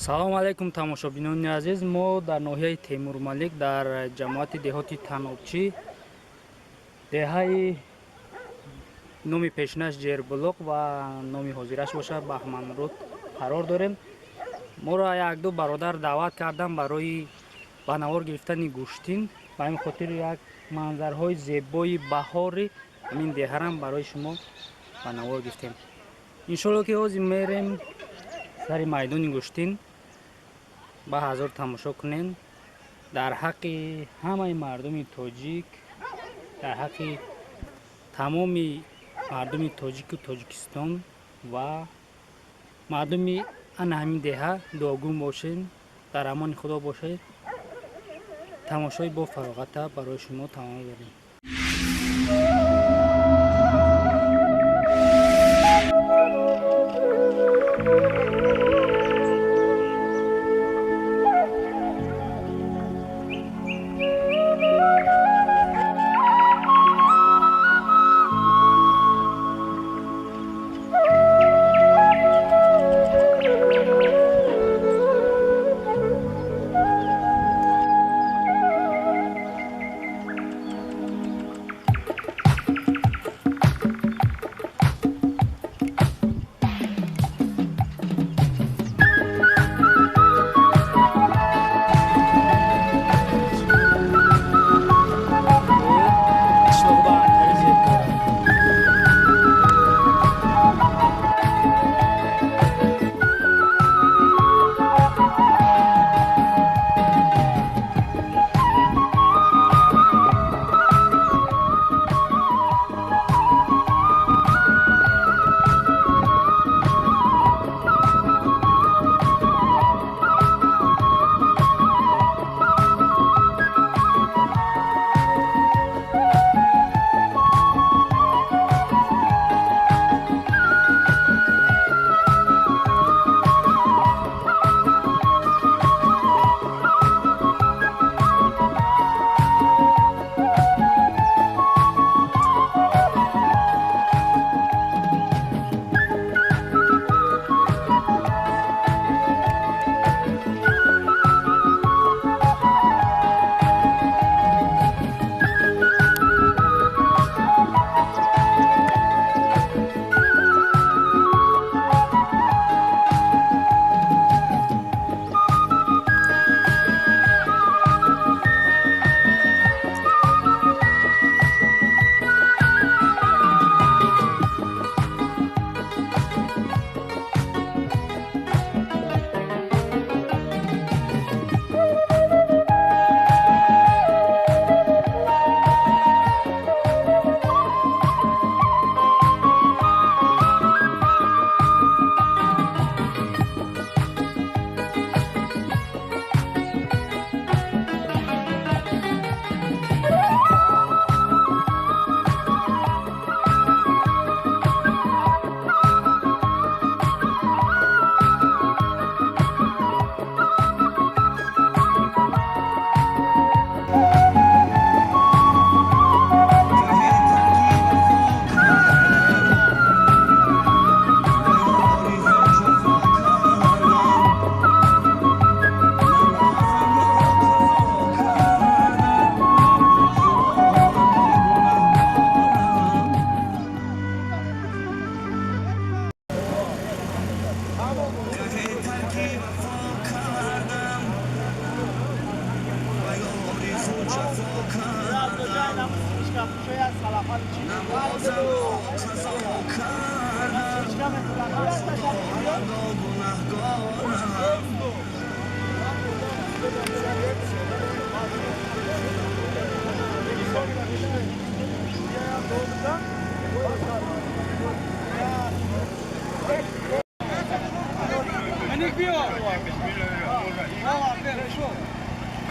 Салом алейкум, тамошобинони азиз. Мо дар ноҳияи Темурмалик, дар ҷамоати деҳоти Танобчӣ, деҳаи номи пешинаш Ҷербулоқ ва номи ҳозираш бошад Баҳманруд қарор дорем. Моро якду бародар даъват кардам барои ба навор гирифтани гӯштин. Ба ҳамин хотир як манзарҳои зебои баҳори ҳамин деҳарам барои шумо ба навор гирифтем. Иншоалло ки ҳозир мерем сари майдони гӯштин, ба ҳазор тамошо кунем. Дар ҳаққи ҳамаи мардуми тоҷик, дар ҳаққи тамоми мардуми тоҷику Тоҷикистон ва мардуми ана ҳамин деҳа дуогун бошед, дар амони Худо бошед. Тамошои бо фароғата барои шумо тамом дорем.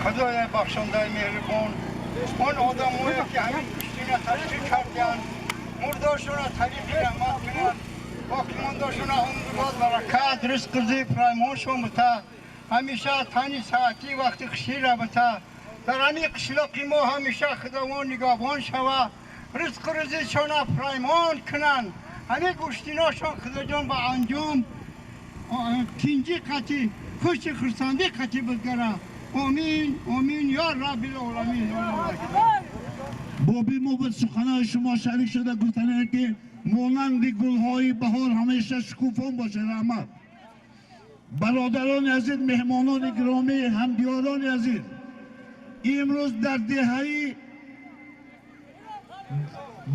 خدای بخشنده مهربان، آن آدمایی که همین کشتینه تشکیل کردن، مرداشون طریق رحمت کنن، باقیمانداشون عمر برکت، رزق رزق پرایمانشون بته، همیشه تنی ساعتی وقتی خوشی را بته، در همین قشلاقی ما همیشه خداوند نگهبان شوه، رزق رزقشون پرایمان کنن، همین گوشتیناشون خدا جان به انجام Тинҷӣ қатӣ хуши хурсандӣ қатӣ бизгара. Омин, омин, ё Раббил оламин. Боби мо ба суханои шумо шарик шуда гуфтанем, ки монанди гулҳои баҳор ҳамеша шукуфон бошед. Раҳмат. Бародарони азиз, меҳмонони гиромӣ, ҳамдиёрони азиз, имрӯз дар деҳаи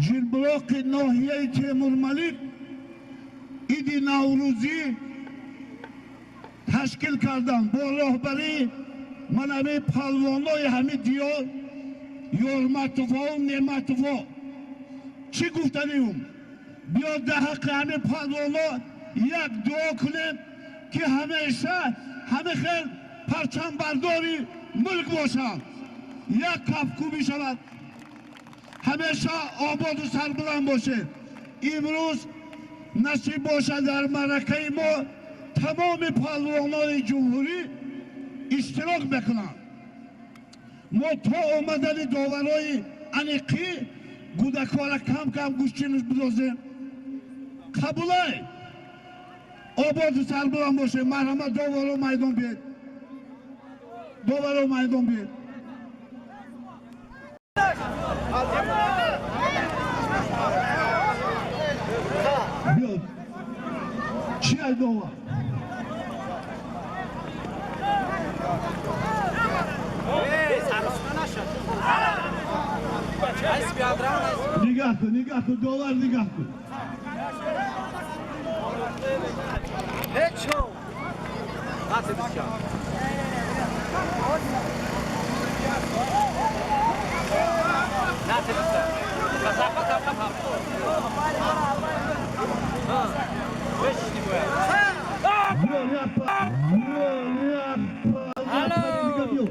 Ҷирблоқи ноҳияи Темурмалик иди Наврӯзӣ ташкил карданд бо роҳбарии манави палвонои ҳамин диёр Ёрматову Неъматово. Чӣ гуфтаниум? Биё дар ҳаққи ҳамин палвоно як дуо кунем, ки ҳамеша ҳама хел парчамбардори мулк бошанд. Як кафкӯбӣ шавад. Ҳамеша ободу сарбуланд бошед. Имрӯз насиб бошад, дар маъракаи мо тамоми палвонони ҷумҳурӣ иштирок мекунанд. Мо то омадани доварои аниқӣ гудакҳоро кам кам гӯштин бидозем. Қабулай, ободу сарбуланд бошед. Марҳамат, доваро майдон биед, доваро майдон биед. Биёд, чи ай довар? Нигаҳ кун, нигаҳ кун, довар, нигаҳ кун. Биёр, як биёр, як пари дига биёр.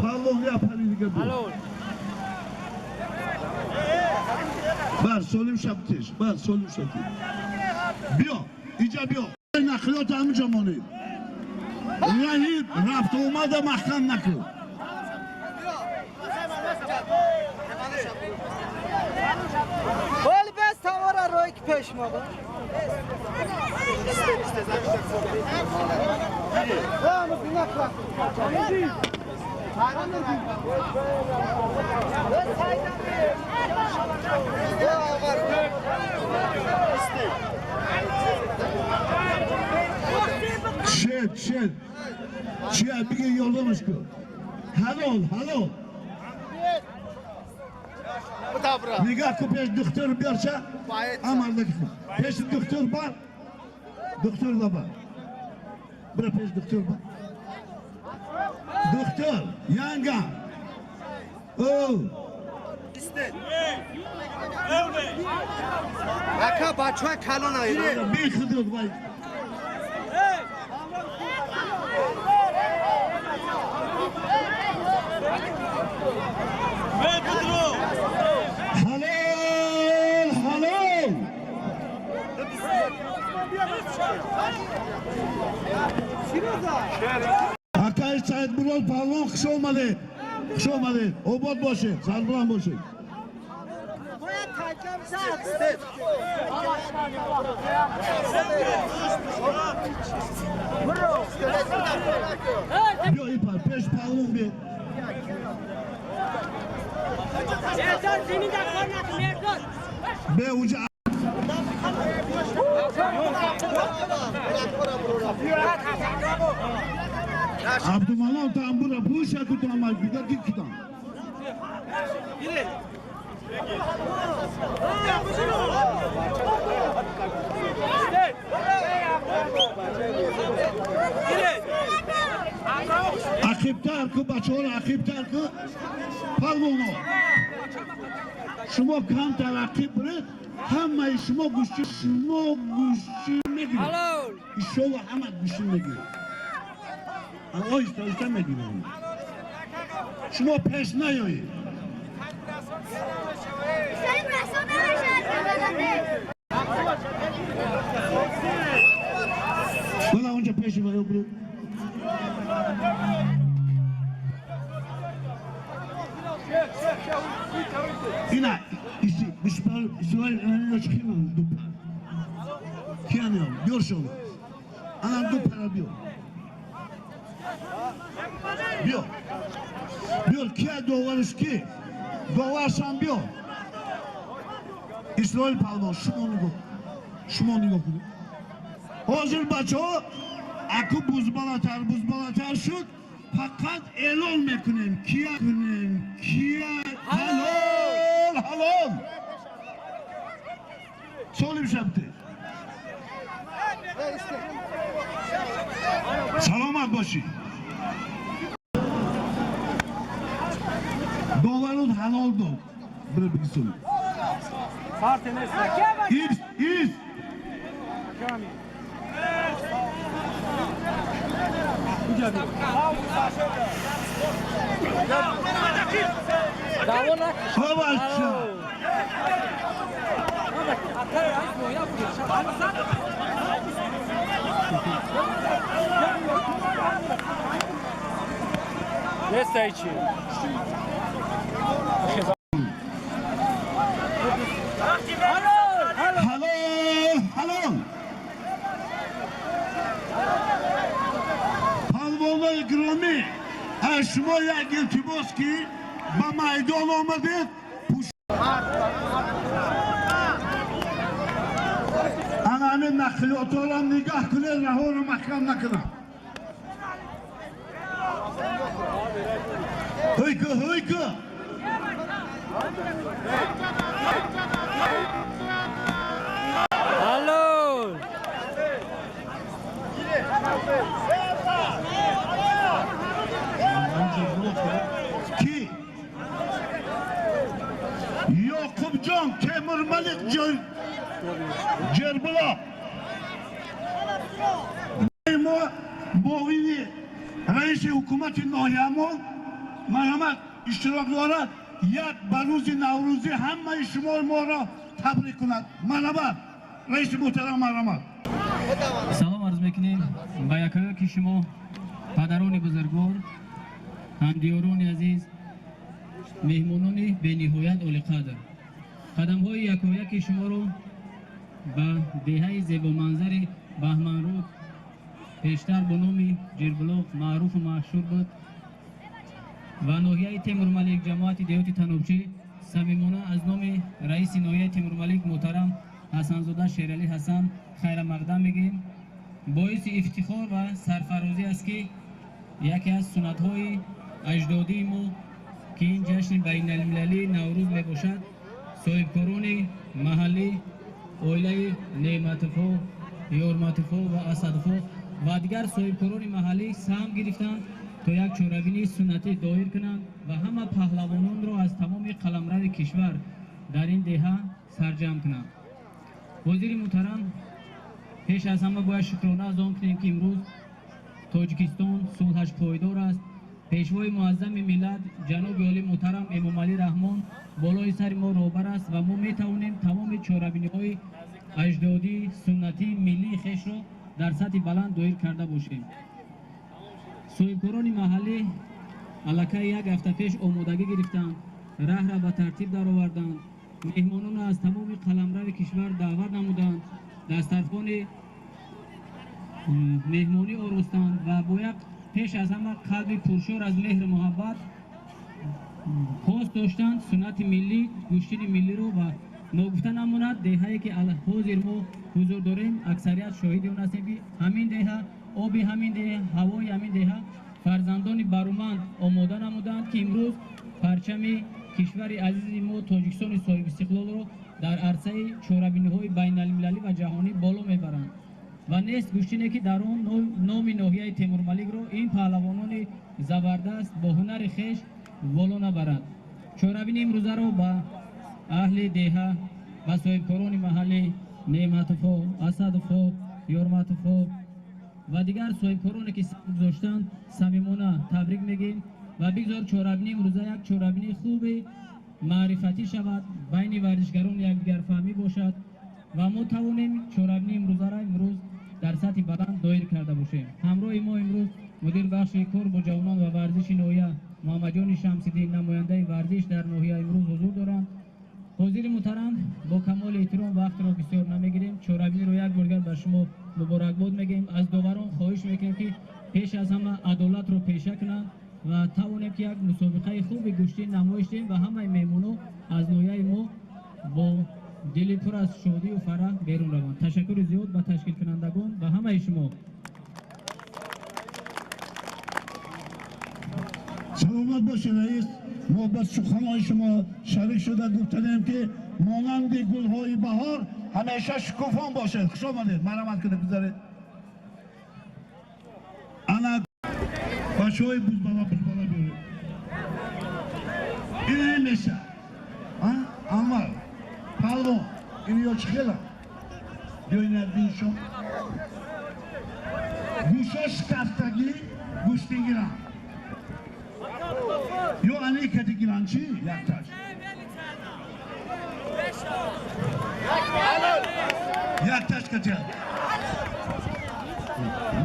Палвон, як пари дига биёр. Бар солим шабтеш, бар солим шабтеш. Биё, иҷа биё. Нақлиёт ҳаминҷа монед. Раҳи рафту омада маҳкам накун. ولی بس تمارا روی که پیش ما با. Шед, шед. Чия биги, ёрдамаш кун. Ҳалол, ҳалол. Нигаҳ кун, пеш духтур биёрча. Амардаки кун. Пеши духтур бар. Духтур да бар. Бира, пеш духтур бар. Духтур, янга. О, Ака, бачаҳои калон айро. Бехудуд вай. Ҳалол, ҳалол. Акаи Саидмурод палвон, хуш омадед. Хуш омадед. Обод бошед, сарбуланд бошед. Бояд таҷам зад. Биё ипар, пеш палвон биед. مرداد زمین در کار نکن مرداد. Бе унҷа. Абдумалон тамбура пӯша кутам, гуда дикитам. Ақибтар ку, бачаҳоро ақибтар ку. Палвоно, шумо камтар ақиб биред, ҳамаи шумо гӯшти, шумо гӯшти мегиред. Ҳалол. Иншолло, ҳама гӯшти мегиред. Оҳиста оҳиста мегирем, шумо пеш наёед. Сарим расо намешавад кабадате. Бала, онҷа пеши ваё биред. Ина исроил, исроил. Кия меёр? Биёр шумо. Ана ду пара биёр. Биёр. Биёр, кия довариш ки? Доваршам биёр. Исроил паҳлавон, шумо нигоҳ. Шумо нигоҳ кунед. Ҳозир бачаҳо аку бузбалатар бузбалатар шуд, фақат эълон мекунем. Кия кунем? Кия ҳалол ҳалол. Солим шабте. Саломат бошӣ. Доваруд ҳалол дод. Бира биги солим. Ис, ис. Ҳаваша. Нестайчи. Ҳалол, ҳалол. Палвонои гиромӣ, аз шумо як илтимос ки ба майдон омадед, ана ҳамин нақлиётҳоро нигаҳ кунед, раҳоро маҳкам накунад. Ҳуйку, ҳуйку. Ҳалол. Ки? Ёқубҷон Темурмалик Ҷербулоқ. Мо муовини раиси ҳукумати ноҳиямон марҳамат иштирок дорад. Як ба рӯзи Наврӯзӣ ҳамаи шумо моро табрик кунад. Марҳамат, раиси муҳтарам, марҳамат. Салом арз мекунем ба якояки шумо, падарони бузургвор, ҳамдиёрони азиз, меҳмонони бениҳоят олиқадр. Қадамҳои якояки шуморо ба деҳаи зебоманзари Баҳманруд, пештар бо номи Ҷирбулоқ маъруфу машҳур буд, ва ноҳияи Темурмалик, ҷамоати деҳоти Танобчӣ самимона аз номи раиси ноҳияи Темурмалик муҳтарам Ҳасанзода Шералӣ Ҳасан хайрамақдам мегӯем. Боиси ифтихор ва сарфарозӣ аст ки яке аз суннатҳои аҷдодии мо, ки ин ҷашни байналмилалии Наврӯз мебошад, соҳибкорони маҳаллӣ, оилаи Неъматовҳо, Ёрматовҳо ва Асадовҳо ва дигар соҳибкорони маҳаллӣ саҳм гирифтанд то як чорабинии суннатӣ доир кунанд ва ҳама паҳлавононро аз тамоми қаламрави кишвар дар ин деҳа сарҷамъ кунанд. Ҳозири муҳтарам, пеш аз ҳама бояд шукрона аз он кунем ки имрӯз Тоҷикистон сулҳаш пойдор аст. Пешвои муаззами миллат ҷаноби олӣ муҳтарам Эмомалӣ Раҳмон болои сари мо роҳбар аст ва мо метавонем тамоми чорабиниҳои аҷдодӣ, суннатӣ, миллии хешро дар сатҳи баланд доир карда бошем. Соҳибкорони маҳаллӣ аллакай як ҳафта пеш омодагӣ гирифтанд, раҳра ба тартиб дароварданд, меҳмононро аз тамоми қаламрави кишвар даъват намуданд, дастархони меҳмонӣ оростанд ва бо як пеш аз ҳама қалби пуршор аз меҳру муҳаббат хост доштанд суннати миллӣ, гӯштини миллиро. Ва ногуфта намонад, деҳае ки ҳозир мо ҳузур дорем, аксарият шоҳиди он ҳастем ки ҳамин деҳа, оби ҳамин деҳа, ҳавои ҳамин деҳа фарзандони баруманд омода намуданд ки имрӯз парчами кишвари азизи мо Тоҷикистони соҳибистиқлолро дар арсаи чорабиниҳои байналмилалӣ ва ҷаҳонӣ боло мебаранд. Ва нест гӯштине ки дар он номи ноҳияи Темурмаликро ин паҳлавонони забардаст бо ҳунари хеш боло набаранд. Чорабини имрӯзаро ба аҳли деҳа, ба соҳибкорони маҳаллӣ Неъматовҳо, Асадовҳо, Ёрматовҳо ва дигар соҳибкороне ки саҳм гузоштанд самимона табрик мегӯем ва бигзор чорабинии имрӯза як чорабинии хуби маърифатӣ шавад, байни варзишгарон якдигарфаҳмӣ бошад ва мо тавонем чорабинии имрӯзаро имрӯз дар сатҳи баланд доир карда бошем. Ҳамроҳи мо имрӯз мудир бахши кор бо ҷавонон ва варзиши ноҳия Муҳаммадҷони Шамсиддин, намояндаи варзиш дар ноҳия имрӯз ҳузур доранд. Ҳозири муҳтарам, бо камоли эҳтиром вақтро бисёр намегирем. Чорабиниро як бор дигар ба шумо муборакбод мегӯем. Аз доварон хоҳиш мекунем, ки пеш аз ҳама адолатро пеша кунанд ва тавонем, ки як мусобиқаи хуби гӯштӣ намоиш диҳем ва ҳамаи меҳмонҳо аз ноҳияи мо бо дили пур аз шодию фараҳ берун раванд. Ташаккури зиёд ба ташкилкунандагон, ба ҳамаи шумо. Саломат бошед, раис. Мо ба суханҳои шумо шарик шуда гуфтанем, ки монанди гулҳои баҳор ҳамеша шукуфон бошед. Хуш омадед, марҳамат кунед, бизаред. Ана бачаҳои бузбала, бузбала биёред. Ин меша Анвар палвон, ин ё чӣ хела? Биёинад биншон. Гӯшо шикастагӣ гӯштингиранд ё аникати гиранд, чӣ якташ якташ катя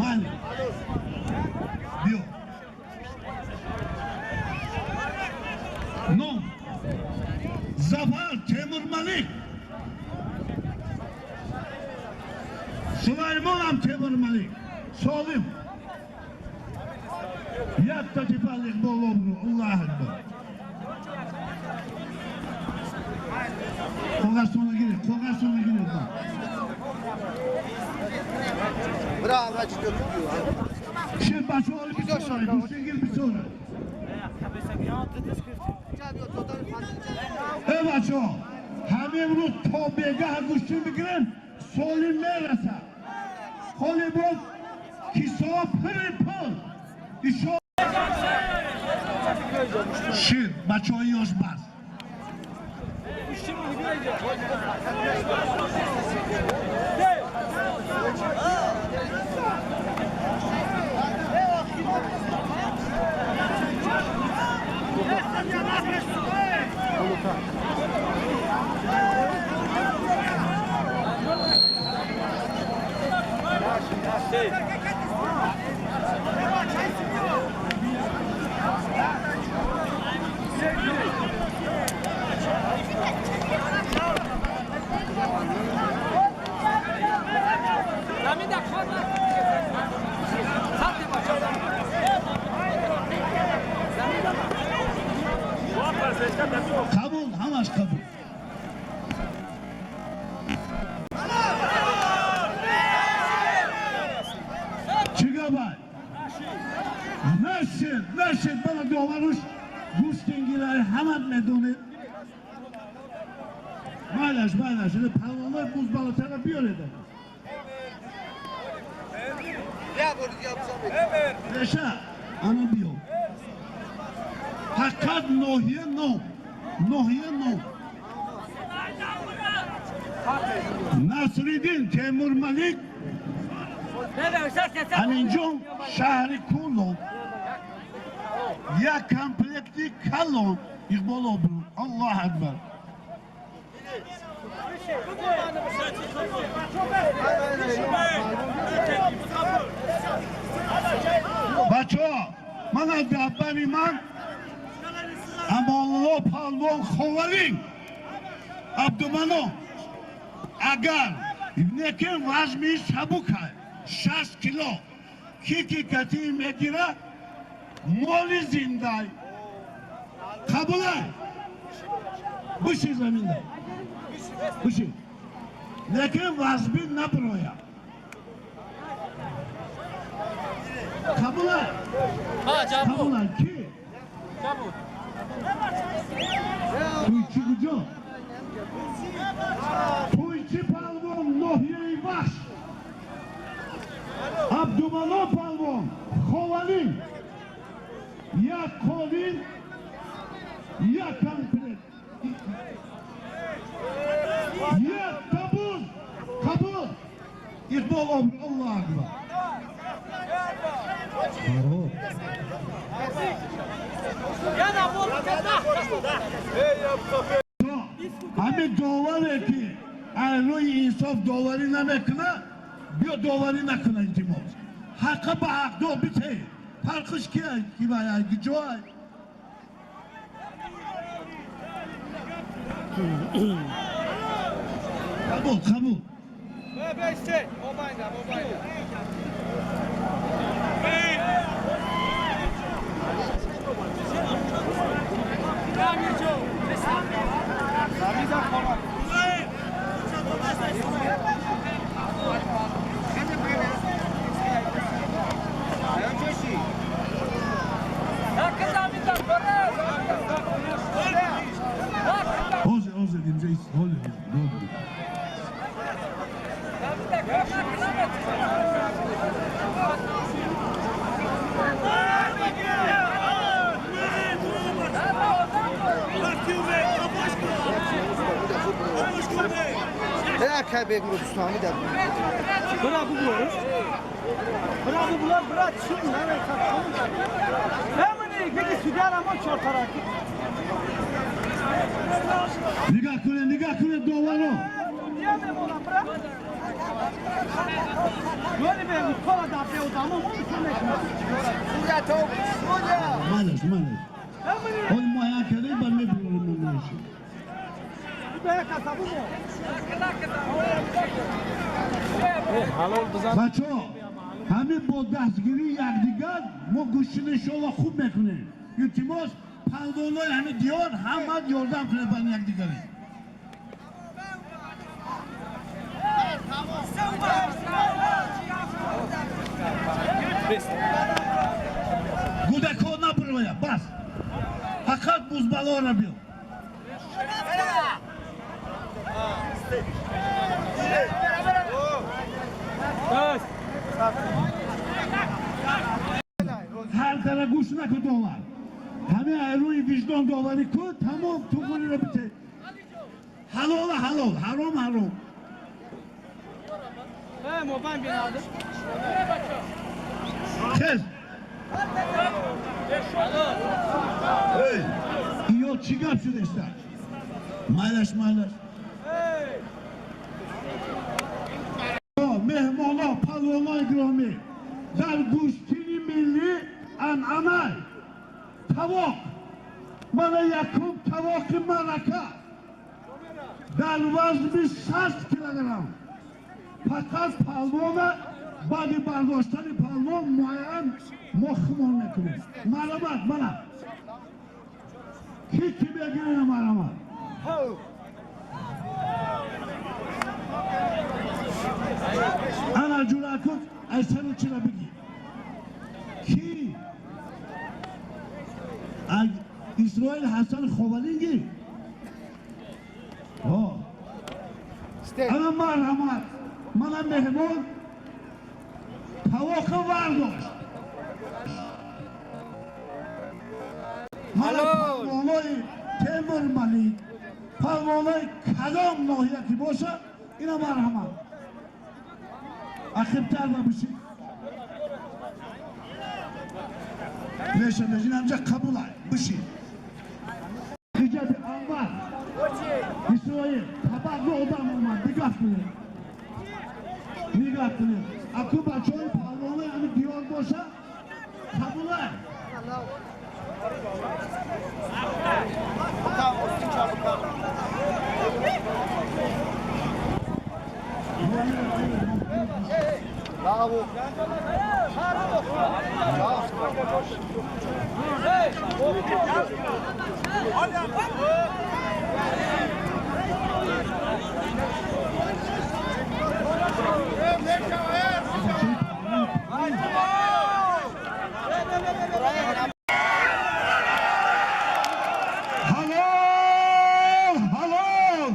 майли, биё. Ном Зафар Темурмалик, Сулаймонам Темурмалик, солим. Якта тифал, Иқбол обрӯ. Аллоҳ акбар! Коғазтонро гиред, коғазтонро гиред. Браво, бачи, Шер, бачаҳо, бисёр гӯштингир, бисёр. Э, бачаҳо, ҳамин рӯз то бегаҳ гӯштин бигирем, солим мерасад. Ҳоли боз кисоҳо пури пул. Ишо шир, бачаҳои ёш бас. Қабул, ҳамаш қабул. Чӣ гапай? Нашед, нашед, бана доваруш гӯштингирай, ҳамат медонед. Майлаш, майлаш, ина палвонои бузбалатара биёред. Реша, ана биё. Ҳақиқат, ноҳия ном, ноҳия ном. Насриддин Темурмалик, Аминҷон, шаҳри Кӯлоб, як комплекти калон. Иқбол обрӯ. Аллоҳ акбар! Бачаҳо, ман аз гапбари ман Амонулло палвон Ховалин Абдуманон, агар некин вазми сабукай, 60 кило, ки ки кати мегира, моли зиндай. Қабулай? Буши заминда, буши, лекин вазби наброя. Қабулай? Қабулай. Ки Туйчи куҷо? Туйчи палвон, ноҳияи Вахш, Абдумало палвон, Ховалин, як қолин, як комплект, як қабул, қабул. Иқбол обрӯ. Аллоҳ акбар! Фарҳод. Ҳамин доваре ки аз рӯи инсоф доварӣ намекуна, биё доварӣ накуна, илтимос. Ҳаққа ба ҳақдор битеҳ. Фарқиш ки ки ҷой. Қабул, қабул. Ҳозир, ҳозир, инҷа ҳозир, ҳозир. Нигоҳ кунед, нигоҳ кунед, доваро. Малаш, малаш. Ҳол муайян кардем, баъд мебурем намоиши. Бачаҳо, ҳамин бо дастгирии якдигар мо гӯштини шола хуб мекунем. Илтимос, палвонои ҳамин диёр ҳама ёрдам кунед ба якдигаре. Гудакҳо набуроя, бас. Фақат бузбалора биё. Ҳар кара гӯш наку довар. Ҳамин рӯи виҷдон доварӣ кун, тамом туғуриро бите. Ҳалола ҳалол, ҳаром ҳаром. Хез. Ё чӣ гап шудеста? Майлаш, майлаш. Меҳмоно, палвонои гиромӣ, дар гӯштини миллӣ анъанай тавоқ, мана якум тавоқи марака дар вазни 60 килограмм. Фақат палвона баъди бардоштани палвон муайян мо хумон мекунем. Марамат, мана ки ки мегирена марамат. Ана ҷуръат кун, айсану чира бигӣ. Ки Исроил Ҳасан Ховалинги? Ана марҳамат, мана меҳмон тавоқи вардошт. Мана палвонои Темур Малик, палвонои кадом ноҳия ки бошад, ина марҳамат. Ақибтар бабишед. Меша, меша, ин ҳамҷа қабулай, бишин. Ҳиҷаби Анвар, Исроил, табарро одам омад, нигоҳ кунед. Нигоҳ кунед. Аку бачаҳои палвонои ҳамин диёр боша, қабулай. Bravo. Halol, halol.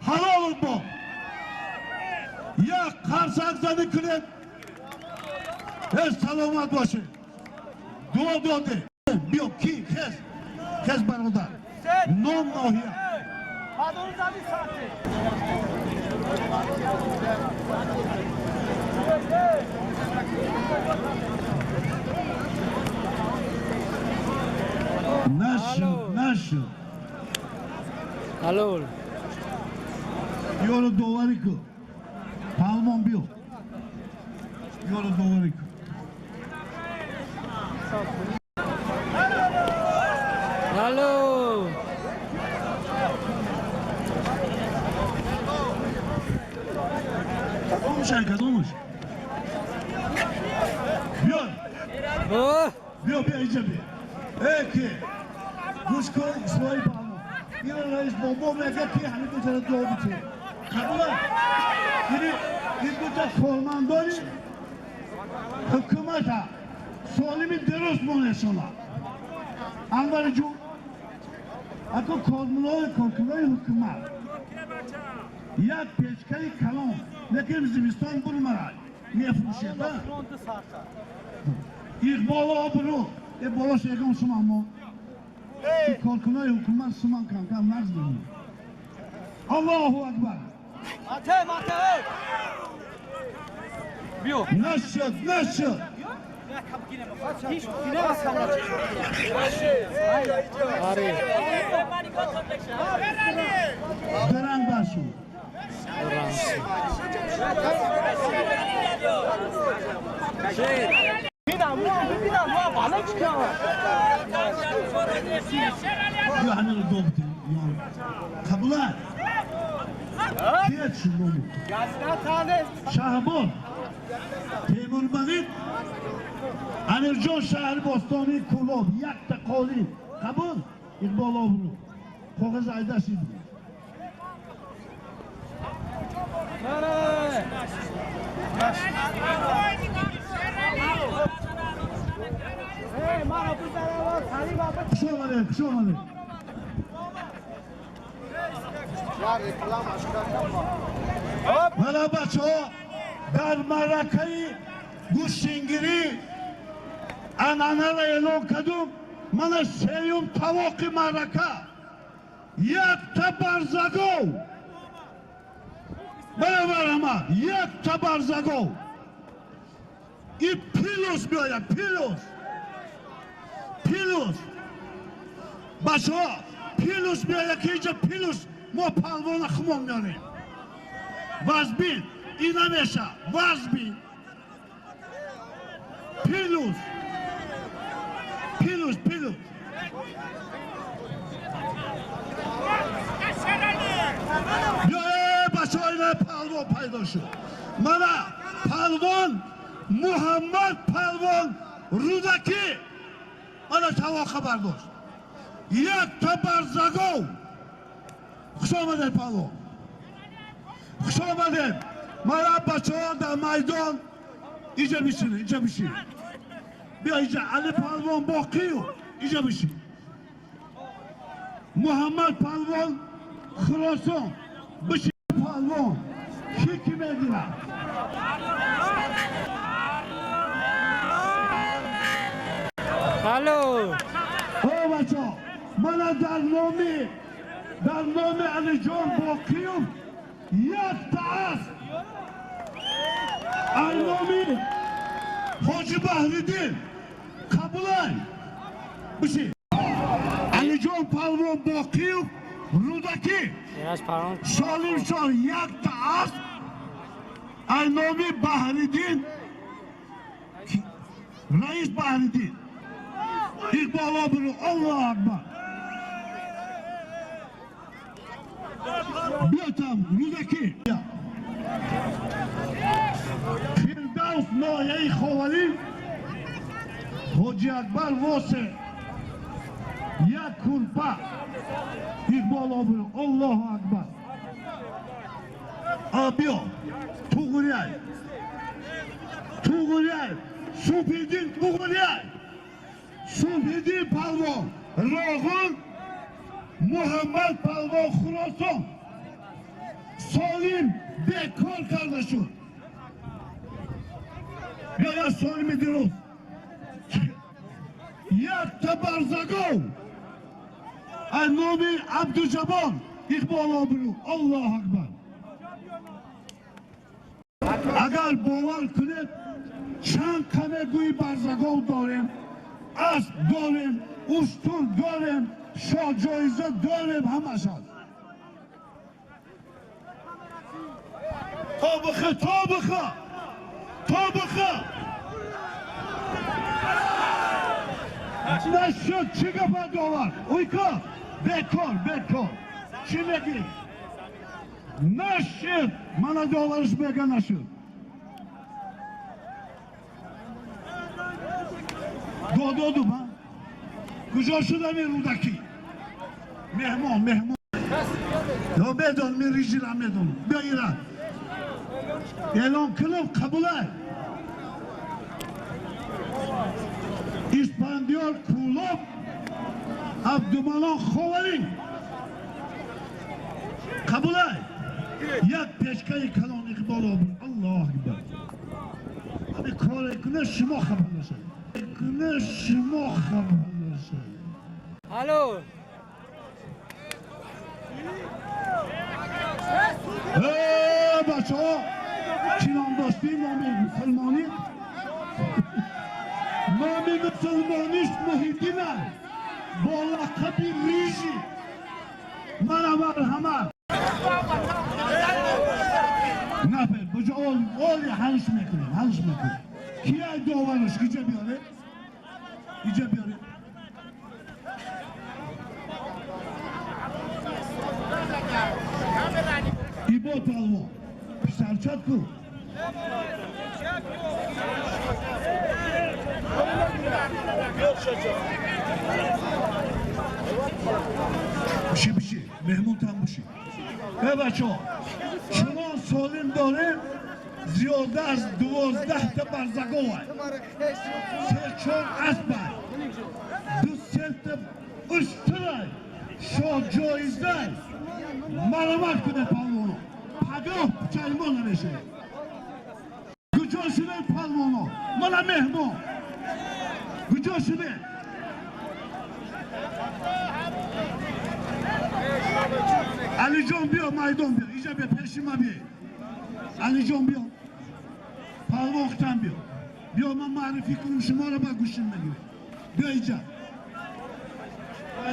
Halol бо. Як қарсакзанӣ кунед. Ҳеҷ саломат бошед. Дуо доде. Биё, ки хез. Хез бародар. Ном, ноҳия. Нашуд, нашуд. Ҳалол. Ёро доварӣ кун. Палвон биё. Ёро доварӣ кун. Ҳалол. Биё, биё, инҷа биё. Э, ки гӯш кун, Исмоил паҳлавон. Ина раис бобо мега, ки ҳамин дутара дуо битӣ. Қабула? Ини ин дута кормандони ҳукумата солими дуруст монешона. Анвари ҷун, ако кормунои коркунои ҳукумат як печкаи калон, лекин зимистон бурмарад мефурӯшед. Иқболу обрӯ э болош ягон суман мо коркунои ҳукумат суман камкам нағз мемонад. Аллоҳу акбар! Нашуд, нашуд. Даранг баршуд. Биё, ҳаминро ду битем. Қабулат? Кият шумому? Шаҳбон Темурмалик, Амирҷон, шаҳри бостонии Кӯлоб, якта қолин. Қабул? Иқбол, обрӯ. Коғаз айдашид. Хуш омадед, хуш омадед. Мана, бачаҳо, дар маъракаи гӯштингирӣ анъанаро эълон кардум. Мана сеюм тавоқи маърака, якта барзагов. Мана, марҳамат, якта барзагов и плюс меояд, плюс, плюс, бачаҳо, плюс меояд, ки инҷа плюс мо палвона хумон меорем. Вазбин ин намеша, вазбин плюс, плюс, плюс. Биё, бачаҳо, ина палвон пайдо шуд. Мана палвон Муҳаммад палвон Рӯдакӣ. Мана тавоқа бардошт, якта барзагов. Хуш омадед, палвон, хуш омадед. Мана, бачаҳо, дар майдон иҷа бишинед, иҷа бишин. Биё иҷа, Али палвон Боқию, иҷа бишин. Муҳаммад палвон Хуросон, бишин. Палвон ки ки мегирад? Алло. О, бачаҳо, мана дар номи Алиҷон Боқиев якта асп, ай номи Ҳоҷи Баҳриддин. Қабулай? Бишин. Алиҷон палвон Боқиев, Рӯдакӣ. Эраҷ палвон. Солимшон, якта асп ай номи Баҳриддин, раис Баҳриддин. Иқбол, обрӯ. Аллоҳу акбар! Биё там, Рӯдакӣ. Фирдавс, ноҳияи Ховалӣ, Ҳоҷи Акбар Восе, як курпа. Иқбол, обрӯ. Аллоҳу акбар! А, биё, Туғуряй, Туғуряй, Суфиддин Туғуряй, Суфиддин палвон Роғун, Муҳаммад палвон Хуросон. Солим бекор карда шуд. Биё, солими дуруст, якта барзагов аз номи Абдуҷаббор. Иқбол, обрӯ. Аллоҳу акбар! Агар бовар кунед, чанд каме гӯи барзагов дорем, асп дорем, уштур дорем, шоҳҷоиза дорем, ҳамаш аст. То бихе, то бихе, то бихе. Нашуд. Чӣ гапа, довар? Уйко, бекор, бекор. Чӣ мегӣ? Нашуд. Мана довариш мега, нашуд. Дододум, ҳа? Куҷо шуда ми Рӯдакӣ? Меҳмон, меҳмон. Ё медон, ми режира медонам. Биё ира. Эълон кунам, қабулай. Испандиёр Кӯлоб, Абдумалон Ховарӣ. Қабулай. Як пешкаи калон Иқбол обур. Аллоҳ акбар. Ҳами коре куна шумо хабар нашавед. Куна шумо хабар нашавед. Алло. Э, бачаҳо, чӣ ном доштӣ? Номи мусулмонӣ? Номи мусулмониш Муҳиддин аст бо лақаби Рижи. Мана марҳамат. Нафер, буҷа оли ҳалш мекунем, ҳалш мекунем. Ки ай довараш? Иҷа биёре. Иҷа биёре. Ибо палвон. Писарчат ку? Биши, биши, меҳмонтам биши. Э бачаҳо, чунон солим дорем, зиёда аз 12 та барзаговай. Се чор аспай. Ду сета уштурай. Шоҳ ҷоизай. Маромат кунед палвоно. Пагоҳ пучаймон намешавед. Куҷо шудед палвоно? Мана меҳмон. Куҷо шудед? Алиҷон биё, майдон биё. Иҷа биё, пеши ма биё. Алиҷон биё. Палвон хутан биё. Биё ман муаррифӣ кунам шуморо ба гӯшим мегиред. Биё иҷа.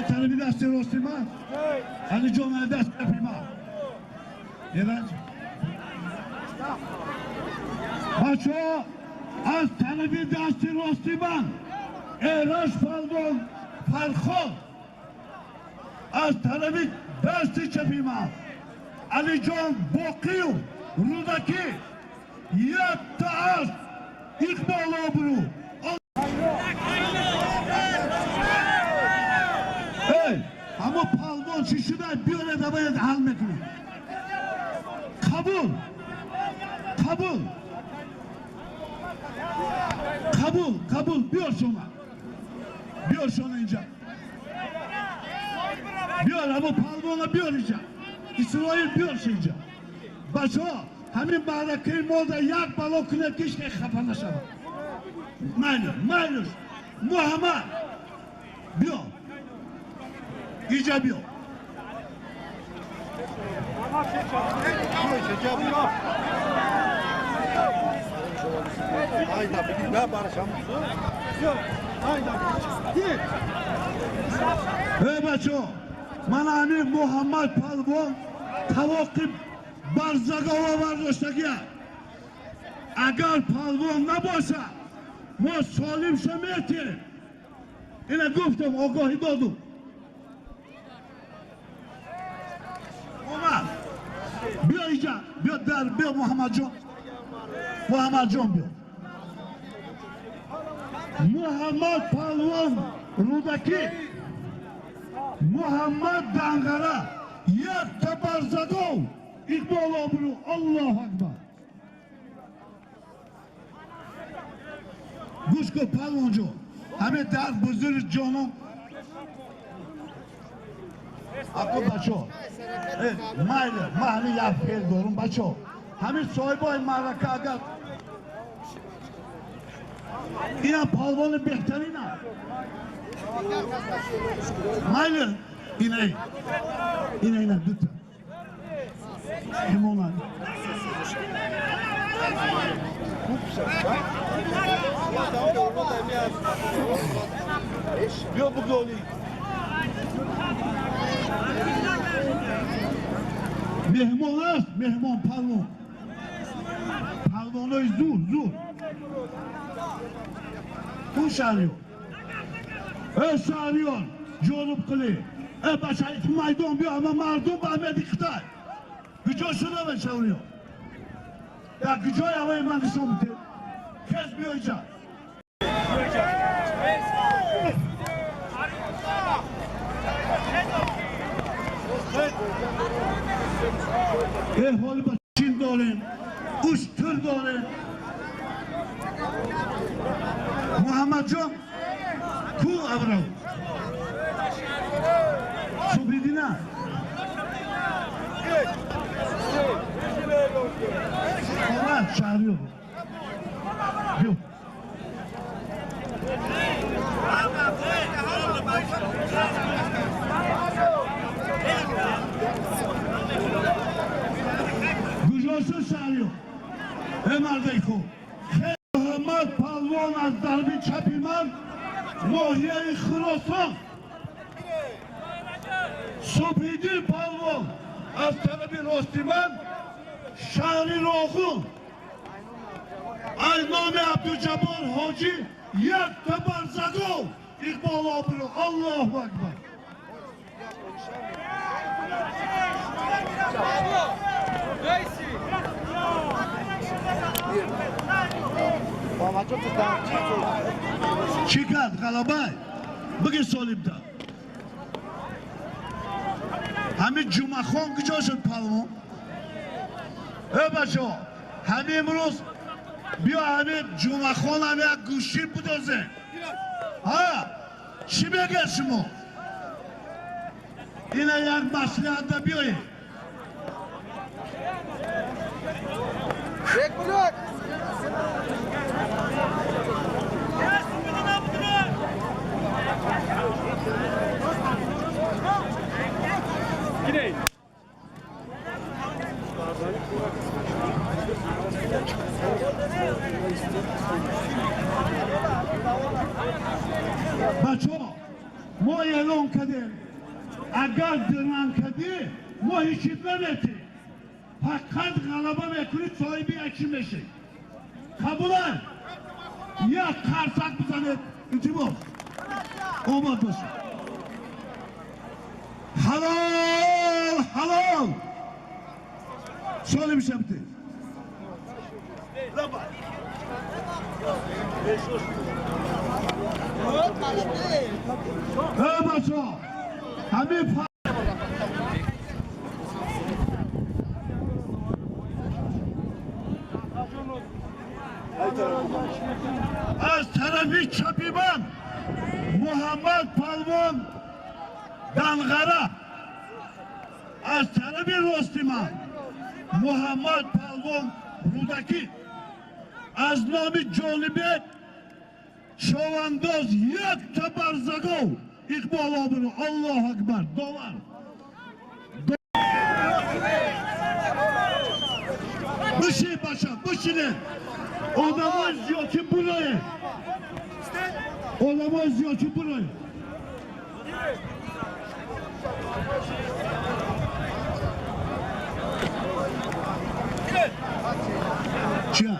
Тараби дасти рости ман. Алиҷон даст чапи ман. Эраҷ. Бачаҳо, аз тарафи дасти рости ман Эраҷ палвон Фарход, аз тарафи дасти чапи ман Алиҷон Боқиев Рӯдакӣ, якта аз Иқбол обрӯ. Эй, ҳамо палвон чӣ шуда? Биёред, аваед ҳал мекунем. Қабул, қабул, қабул, қабул. Биёр шума. Биёр шума инҷа. Биёр ҳамо палвона биёр инҷа. Исроил биёр инҷа. Бачаҳо, ҳамин маъракаи мо дар як бало кунед ки ҳеч хафа нашавад. Майлиш, майлиш. Муҳаммад, биё. Иҷа биё. Эй бачаҳо, ман ҳамин Муҳаммад палвон тавоқи барзагова бардоштагия. Агар палвон набошад, мо солимша метиҳем. Ина гуфтам, огоҳӣ додум. Омад. Биё иҷа, биё дар, биё Муҳаммадҷон. Муҳаммадҷон биё. Муҳаммад палвон Рӯдакӣ, Муҳаммад Данғара, якта барзагов Иқбол обрӯ. Аллоҳу акбар. Гӯш кун палвонҷон, ҳамин дар бузург ҷонон. Ако бачаҳо, майли, ман ҳамин як феъл дорум бачаҳо. Ҳамин соҳибои маърака агар инам палвони беҳтарин аст. Майли, ина, ина, ина дута. Меҳмонанд. Биё буголи. Меҳмон аст, меҳмон палвон. Палвонои зур, зур. Ку шаҳриёр? Э шаҳриёр, ҷониб қилӣ. Э бачаи ту майдон биё, ҳама мардум ба ҳамеди Хитай. Куҷо шуда ва шаҳриёр? Я куҷои ҳавои ман нишон бидед? Хез биё иҷа. Ҳоли ба чин дорем, уштур дорем. Муҳаммадҷон ку Абрав? Субҳиддина? Омад Шаҳриёр. Биё. Куҷо шуд Шаҳриёр? Э мардаи хуб. Муҳаммад Палвон аз дарби чапи ман, ноҳияи Хуросон. Субҳиддин Палвон аз тарафи рости ман, шаҳри Роғун. Аз номи Абдуҷаббор Ҳоҷӣ якта барзагов Иқбол Обиров. Аллоҳу акбар. Чӣ кард ғалабай? Бигир солибда. Ҳамин Ҷумъахон куҷо шуд палвон? Э бачаҳо, ҳамин имрӯз биё ҳамин Ҷумъахонам як гӯшӣ будозем. Ҳа, чӣ мегӯяд шумо? Ина як маслиҳатда биёед. Бачаҳо, мо эълон кардем, агар диран кардӣ, мо ҳеҷ наметем, фақат ғалаба мекунӣ, соҳиби якчи мешӣ. Қабулай? Як қарсак бизанед, илтимос. Омад бошед. Ҳалол, ҳалол. Солим шабте. Э бачаҳо, ҳамин аз тарафи чапи ман Муҳаммад Палвон Данғара, аз тарафи рости ман Муҳаммад Палвон Рӯдакӣ. Аз номи Ҷонибек Шовандоз якта барзагов Иқбол Обиров. Аллоҳу акбар. Довар. Бишин бача, бишинед. Одамои зиёдчи буроед. Одамои зиёдчи буроед. Чия?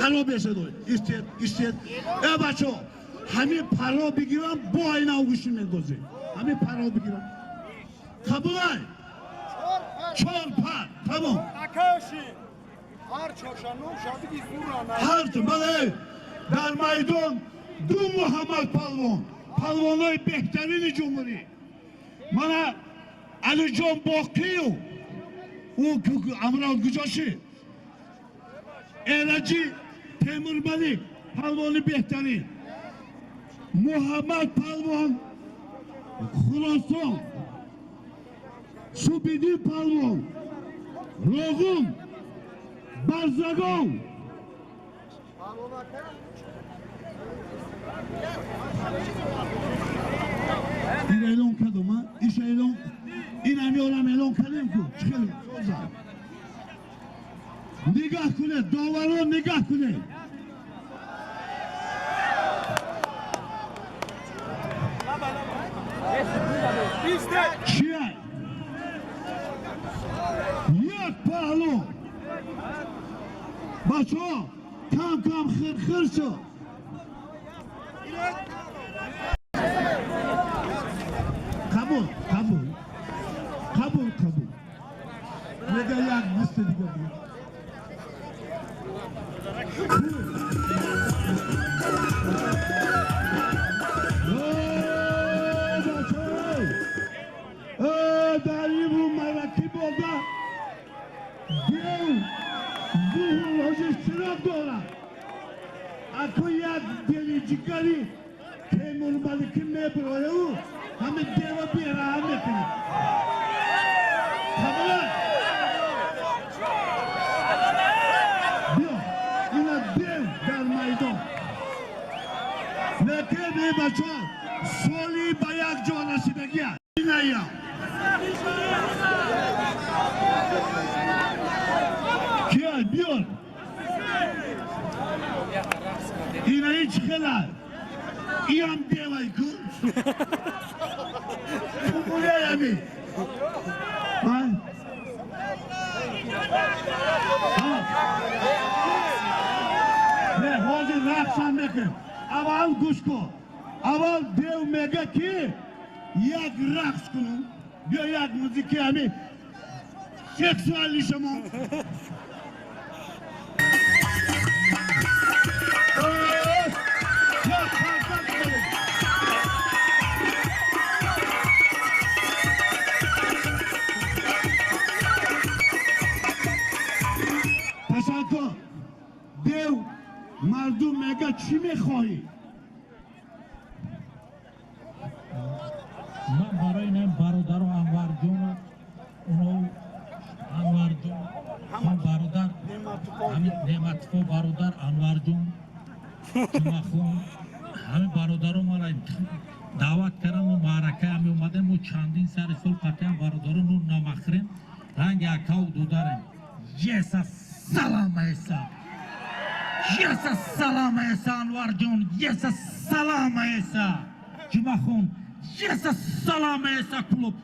Харо бешадой. Истед, истед. Э бачо, ҳамин паро бигирам, бо айнав гӯшти мендозем. Ҳамин паро бигирам. Қабулай? Чор пар, тамом. Ҳар бале, дар майдон ду Муҳаммад Палвон, палвонои беҳтарини ҷумҳурӣ. Мана Алиҷон Боқиев, ӯ Амрав куҷо шид? Эраҷи Темурмалик, палвони беҳтарин. Муҳаммад Палвон Хуросон, Субҳиддин Палвон Роғун, Барзагон. Ин эълон кардум, иша эълон, ин ҳамёрам эълон кардем ку. Чӣ хеле соза. Нигаҳ кунед, доварон нигаҳ кунед. Чия? Як паҳлу. Бачаҳо, кам кам хирхир шуд. Қабул, қабул. Қабул, қабул. Мега як густа дига биё. Дар ибу мараки бода дев зуҳур ҳозир чироқ дорад. Аку як дели ҷигари Темурмаликӣ мебирояу ҳамин дева бераҳм мекунад. Қабулат биё, ина дев дар майдон. Лекин эй бачаҳо, соли ба як ҷо расидагиа иная. Кия биёр. Ина ҳеҷ хела. Иам девай ку. Кумуляями. Не, ҳозир рақсам мекунем. Аввал гӯш кун. Аввал дев мега ки як рақс кунам. Биё як музики ҳами сексуали шумо. Ташаккур. Дев мардум мега чӣ мехоҳӣ? Ман барои ин бародару Анварҷон, уно Анварҷон, ман бародар ҳамин Неъматфо бародар Анварҷон, Ҷумахон, ҳамин бародаро мара даъват кардам, мо маърака ҳами омадем, мо чандин сари сол қатъиян бародаро нур намахрем, ранги акау додарем. Еса салам эса. Еса салам эса Анварҷон, еса салам эса. Ҷумахон, еса салам эса клуб.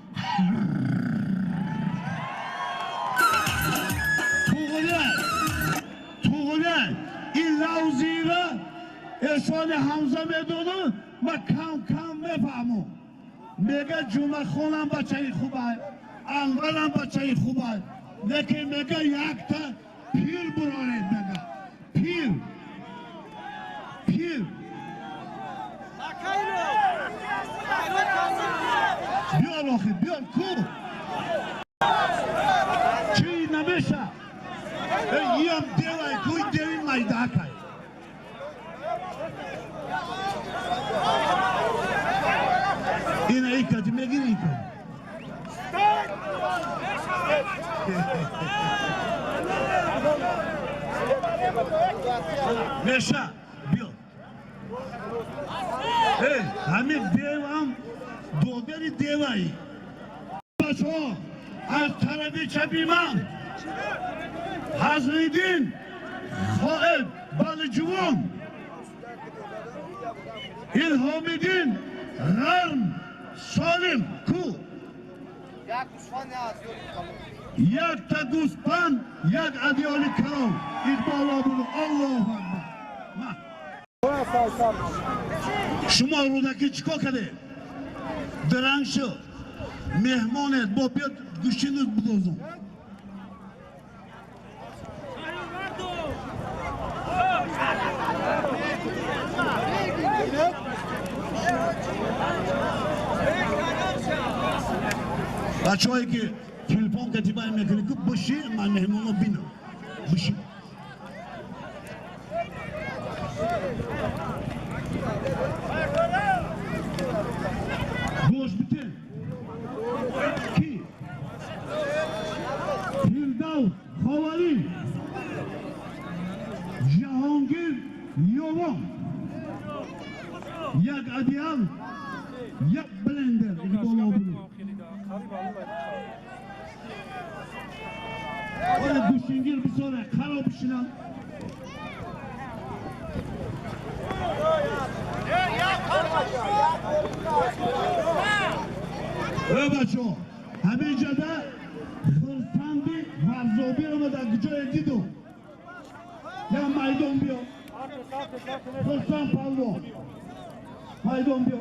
Туғулай, ин лавзира эшони Ҳамза медону ма кам-кам мефаҳму. Мега Ҷумахонам бачаи хубай, Анварам бачаи хубай. Лекин мега якта пир буронед мега. Пир. Пир. Биёр охир, биёр ку. Чӣ намеша? Иам девай, куй деви майдакай. Ина икати мегири ика. Меша, биё. Эй, ҳамин девам додари деваи. Бачаҳо, аз тарафи чапи ман Ҳазриддин Хоиб Балиҷувон, Илҳомиддин Ғарм Солим ку. Якта гӯспанд, як адёли калон. Иқбол обуду. Аллоҳу акбар. Шумо Рӯдакӣ чӣ кор кардед? Дранг шуд. Меҳмонед, бо биёд гӯштину бидозум. Бачаҳое ки телефон катибай мекунед, ку биши, ман меҳмонро бинам. Биши. Гӯш битен. Ки? Фирдавс Ховарӣ, Ҷаҳонгир Ёвон, як адиал, як блендер. Иқбол обуду. Оля гӯштингир бисёре, қаро бишинам. Э бачаҳо, ҳамин ҷода хурсанди Варзобӣ омада, куҷое диду? Я майдон биё. Хурсанд палвон. Майдон биё.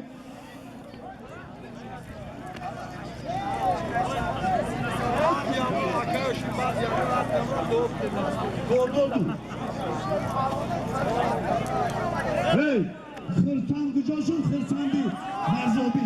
Дододу. Эй, хирсанд куҷо шуд? Хирсанди Варзобӣ.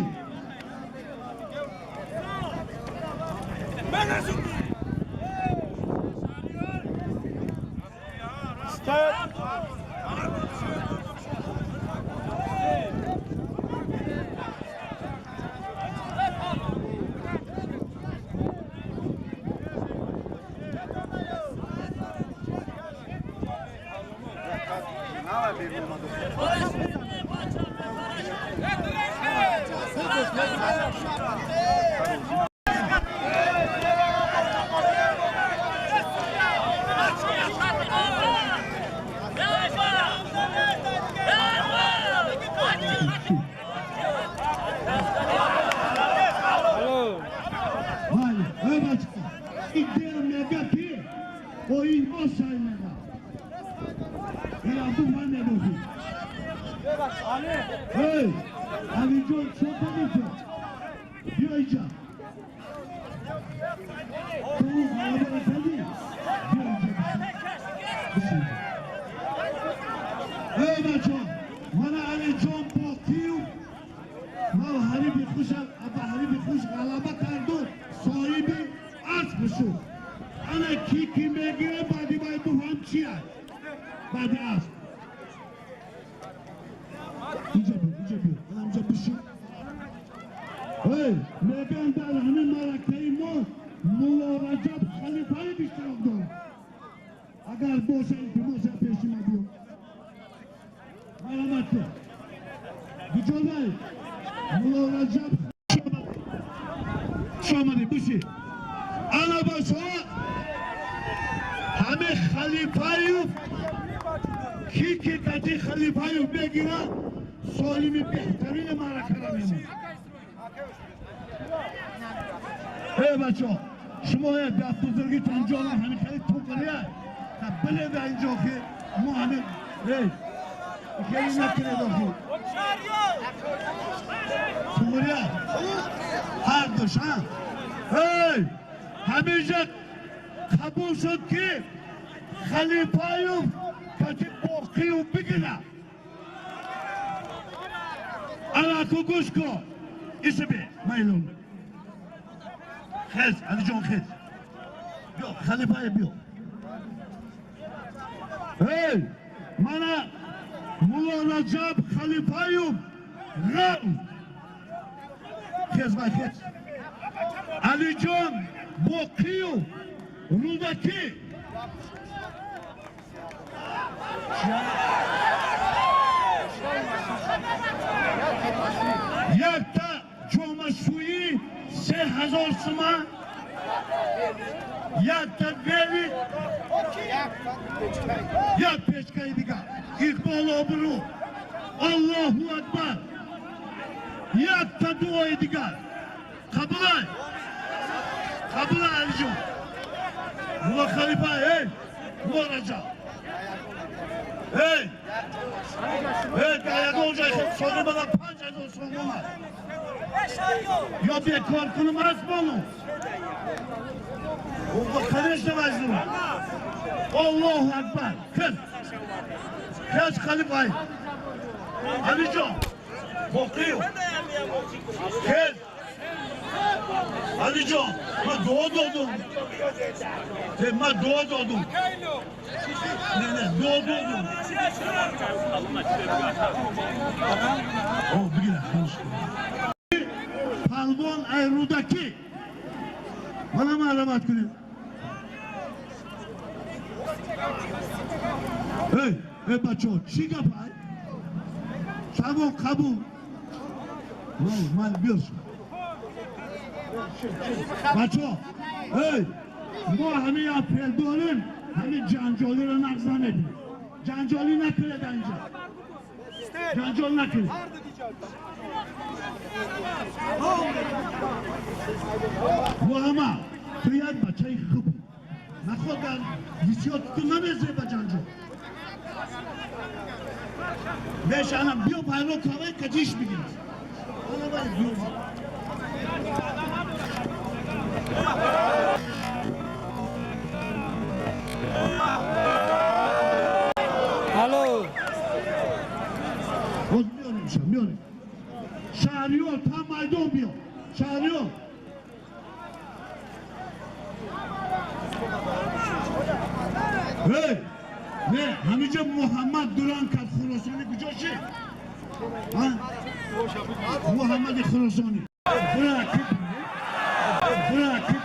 Эй, Алиҷон, чо кардӣ ту? Биё инҷа. Ту ғалабаро кардӣ? Биё инҷа бишин. Эй, бачаҳо, мана Алиҷон Боқиев ва ҳарифи хуш ба ҳарифи хуш ғалаба карду соҳиби асп шуд. Ана ки ки мегирад, баъди вай буфаҳм чи аст? Баъди асп. Инҷа биё, инҷа биё, инҷа бишин. Эй, мегӯям дар ҳамин маъракаи мо Мулло Раҷаб Халифаев иштирок дорад. Агар боша, илтимос, пеши ма биё. Марҳамат кун. Куҷо вай? Мулло Раҷаб хуш омадӣ, бишин. Ана бачаҳо, ҳамин Халифаев ки ки кати Халифаев мегирад, солими беҳтарини маъракаро мемонад. Эй бачаҳо, шумо дар бузургитон ҷонам ҳамин хеле туқрия билед инҷо ки мо ҳамин эй хеле накунед охи туқрия ҳар душ ҳа. Эй, ҳамеша қабул шуд ки Халифаев кати Боқиев бигирад. Ана ку гӯш кун, исби майлон хез, Алиҷон хез, биё Халифаев биё. Эй, мана Мулло Раҷаб Халифаев ғав хез вай хез. Алиҷон Боқиев Рӯдакӣ. Якта ҷомашӯӣ 3000 сума, якта велик, як печкаи дигар. Иқбол обрӯ. Аллоҳу акбар. Якта дуои дигар. Қабулай, қабулай, Алиҷон. Мулло Халифа, эй, Мулло Раҷаб. Эй, эй, дар ягон ҷой соҳибада 5000 сомон аст. Ё бекор кунам асбону. Конечно, вазну. Аллоҳу акбар. Хез. Хез Халифай. Алиҷон. Боқиев. Хез. Алиҷон, ман дуо додум. Ман дуо додум. Не, не, дуо додум. О, бигира, Палвон ай Рӯдакӣ. Мана марҳамат кунед. Эй, эй бачаҳо, чӣ гап ай? Тамом қабул. Ман биёр. Бачаҳо, эй, мо ҳамин апрел дорем, ҳамин ҷанҷолиро нақз намекунем. Ҷанҷолӣ накунед инҷа. Ҷанҷол накунед. Муҳаммад, ту як бачаи хубӣ. Наход дар ҳиссиёт ту намезӣ ба ҷанҷол. Мешанам, биё пайро кавай каҷиш бигирад. Ана вай биё. Боз меорем ша, меорем. Шаҳриёр та майдон биё. Шаҳриёр. Эй! Не, ҳаминҷо Муҳаммад Дуран кард Хуросонӣ куҷо шид? Ҳа? Муҳаммади Хуросонӣ. Бура ки бура ки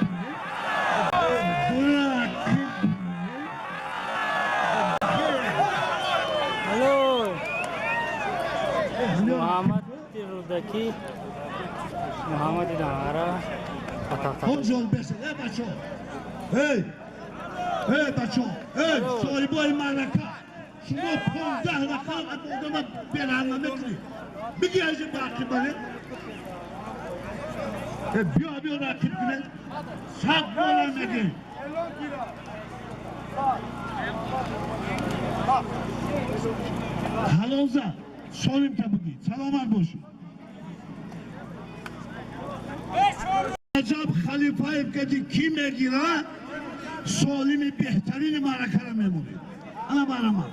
бура ки Алло! Муҳаммад Рӯдакӣ, Муҳаммади Данғара ба. Ҳоҷол бесед, э бачо. Эй! Эй бачо, эй соҳибои маърака. Шумо 15 рақам одама бераҳм намекунед. Биги аҷи ба рақиб баред. Э биё биё рақиб кунед. 100 бора мегем. Ҳалоза солим та бугӣ. Саломат бошед. Раҷаб Халифаев кади кӣ мегира солими беҳтарини маъракаро мемонед. Ана барама.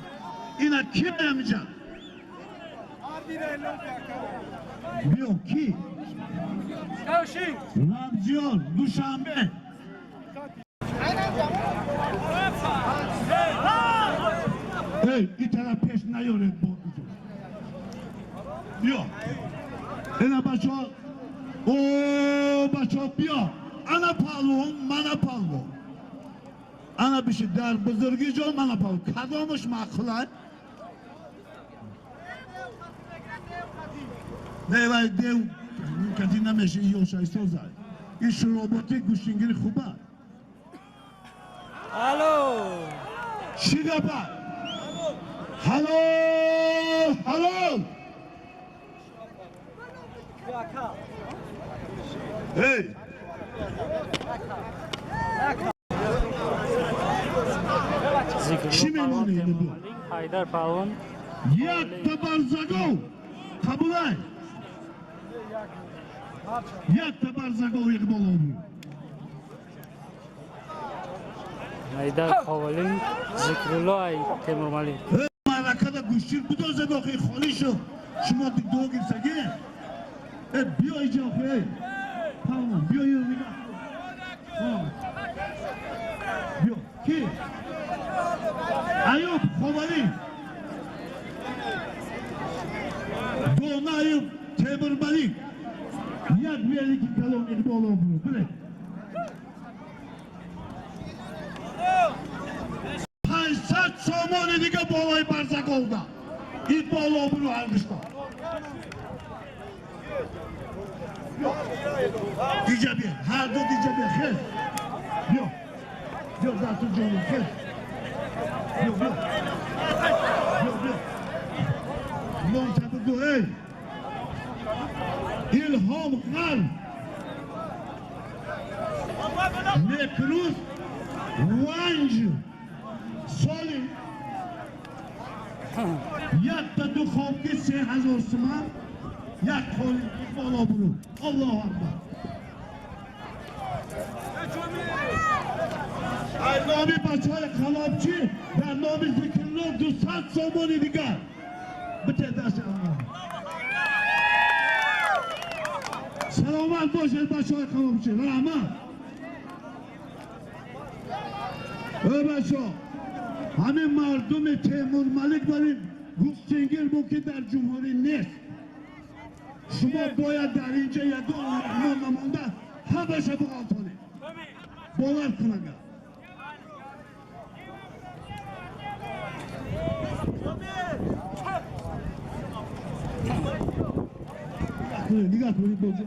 Ина кӣ мемиҷа? Биё кӣ? Рамзиёр Душанбе. Эй, ин тараф пеш наёред бо. Биё. Ина бачо, о бачо биё. Ана палвон, мана палвон. Ана биши дар бузургӣ ҷо мана палвон. Кадомаш маъқулай? Не вай дев кати намеша ёша истозай. Ин шуроботи гӯштингири хуба. Алло! Чӣ гапа? Ҳалол, ҳалол! Эй! Зикрулло Чӣ палвон мемонӣ? Темурмалик, Ҳайдар палвон. Якта барзагов қабулай. Якта барзагов иқбол обрӯ. Ҳайдар Ховалин, Зикрулло ай Темурмалик. Маъракада гӯштир будозед охи холӣ шуд. Шумо дуо гирифтагӣ? Э биё иҷа охи эй. Палвон биё ё нигоҳ. Биё ки? Аюб Ховалин. Дона Аюб Темурмалик. Як велики калон иқбол обрӯ. Биред. 500 сомони дига болои барзаговда. Иқбол обрӯ ҳардушто. Диҷа биё, ҳар ду диҷа биё, хез. Биё. Биё дасту ҷону, хез. Биё, биё. Биё, биё. Номта бугу, эй. Илҳом Ғарб. Некрӯз Ванҷ. Солим. Якта ду хобги 3000 суман. Як холи иқбол обрӯ. Аллоҳу акбар. Ай номи бачаҳои қалобчӣ дар номи Зикрулло 200 сомони дигар. Бите дасти Аллоҳ. Саломат бошед бачаҳои қалобчӣ. Раҳмат. Эй бачо, ҳамин мардуми Темурмалик вале гӯштингир буд ки дар ҷумҳурӣ нест. Шумо бояд дар инҷа ягон меҳмон намонда ҳамаша буғалтонед. Бовар кун агар. Нигоҳ кунед боҷо.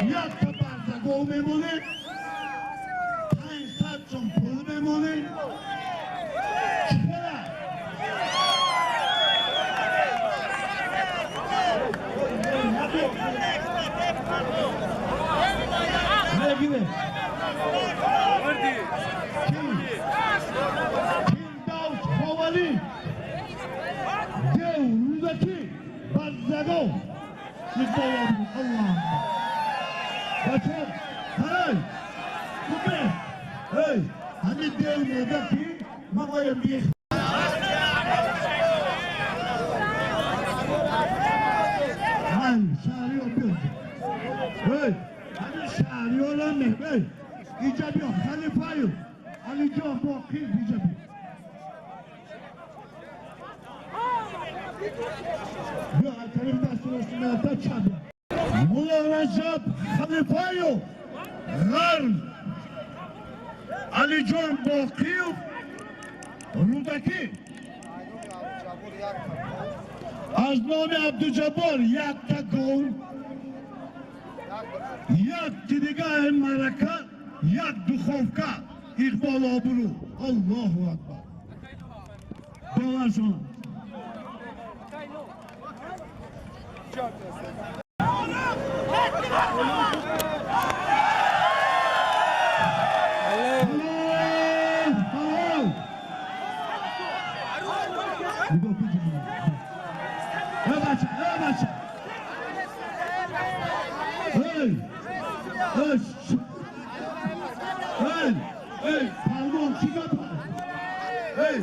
Якта барзагов мемонед, 500 сом пул мемонед. Чӣ? Мегирем. Фирдавс Ховалӣ, дев Рӯдакӣ, барзагов. Иқбол, Аллоҳ. Бача, ҳай, купе, эй, ҳамин дев мега ки ман оя мех. Ҳай, шаҳриёр биё. Эй, ҳамин шаҳриёрам мех. Эй, иҷа биё, Халифаю, Алиҷон Боқир, иҷа биё. Биё, аз тарафи дасти рости мерафта, чап биё. Мулло Раҷаб Халифаев, Ғарб, Алиҷон Боқиев, Рӯдакӣ. Аз номи Абдуҷаббор якта гол, як дигаи марака, як духовка. Иқбол, обрӯ. Аллоҳу акбар. Боваршон. Halol, halol. Нигоҳ кун, ҷамоа. Эй бача, эй бача. Эй! Эй, эй, эй, палвон, чӣ гап? Эй,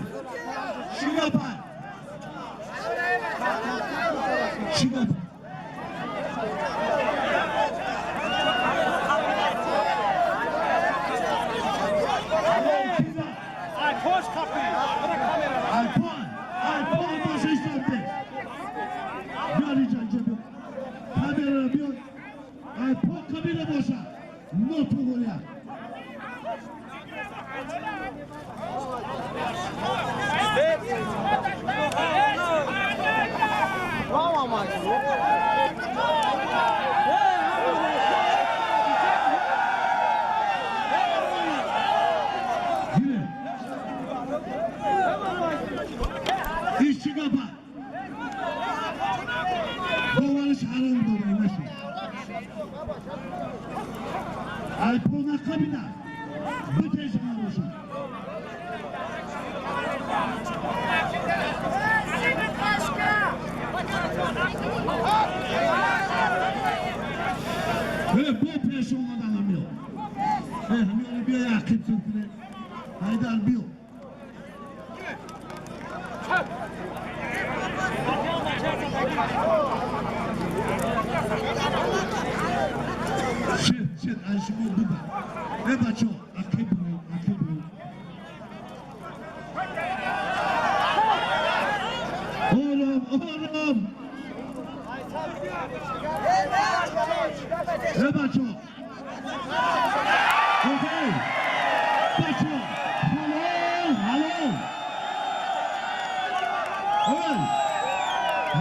чӣ гап? Чӣ гап? Айфон, айфон боша, истоде. Биёр инҷа, инҷа биё. Камера биёр. Айфон кабина боша. Нотуғурия. Гире. Иш чӣ гапа? Бовариш ҳаром дора нашуд. Айфон нақабида. Битеша набошад. Э, бо пеш омадан ҳамиё. Э, ҳамиёро биё, яқин сур кунед. Ҳайдар, биё. Шит, шит, аз шумо буда. Э, бачо, ақиб биред, ақиб биред. Ором, ором. Э, бачо. Окей. Бачо, ҳалол, ҳалол. Ой,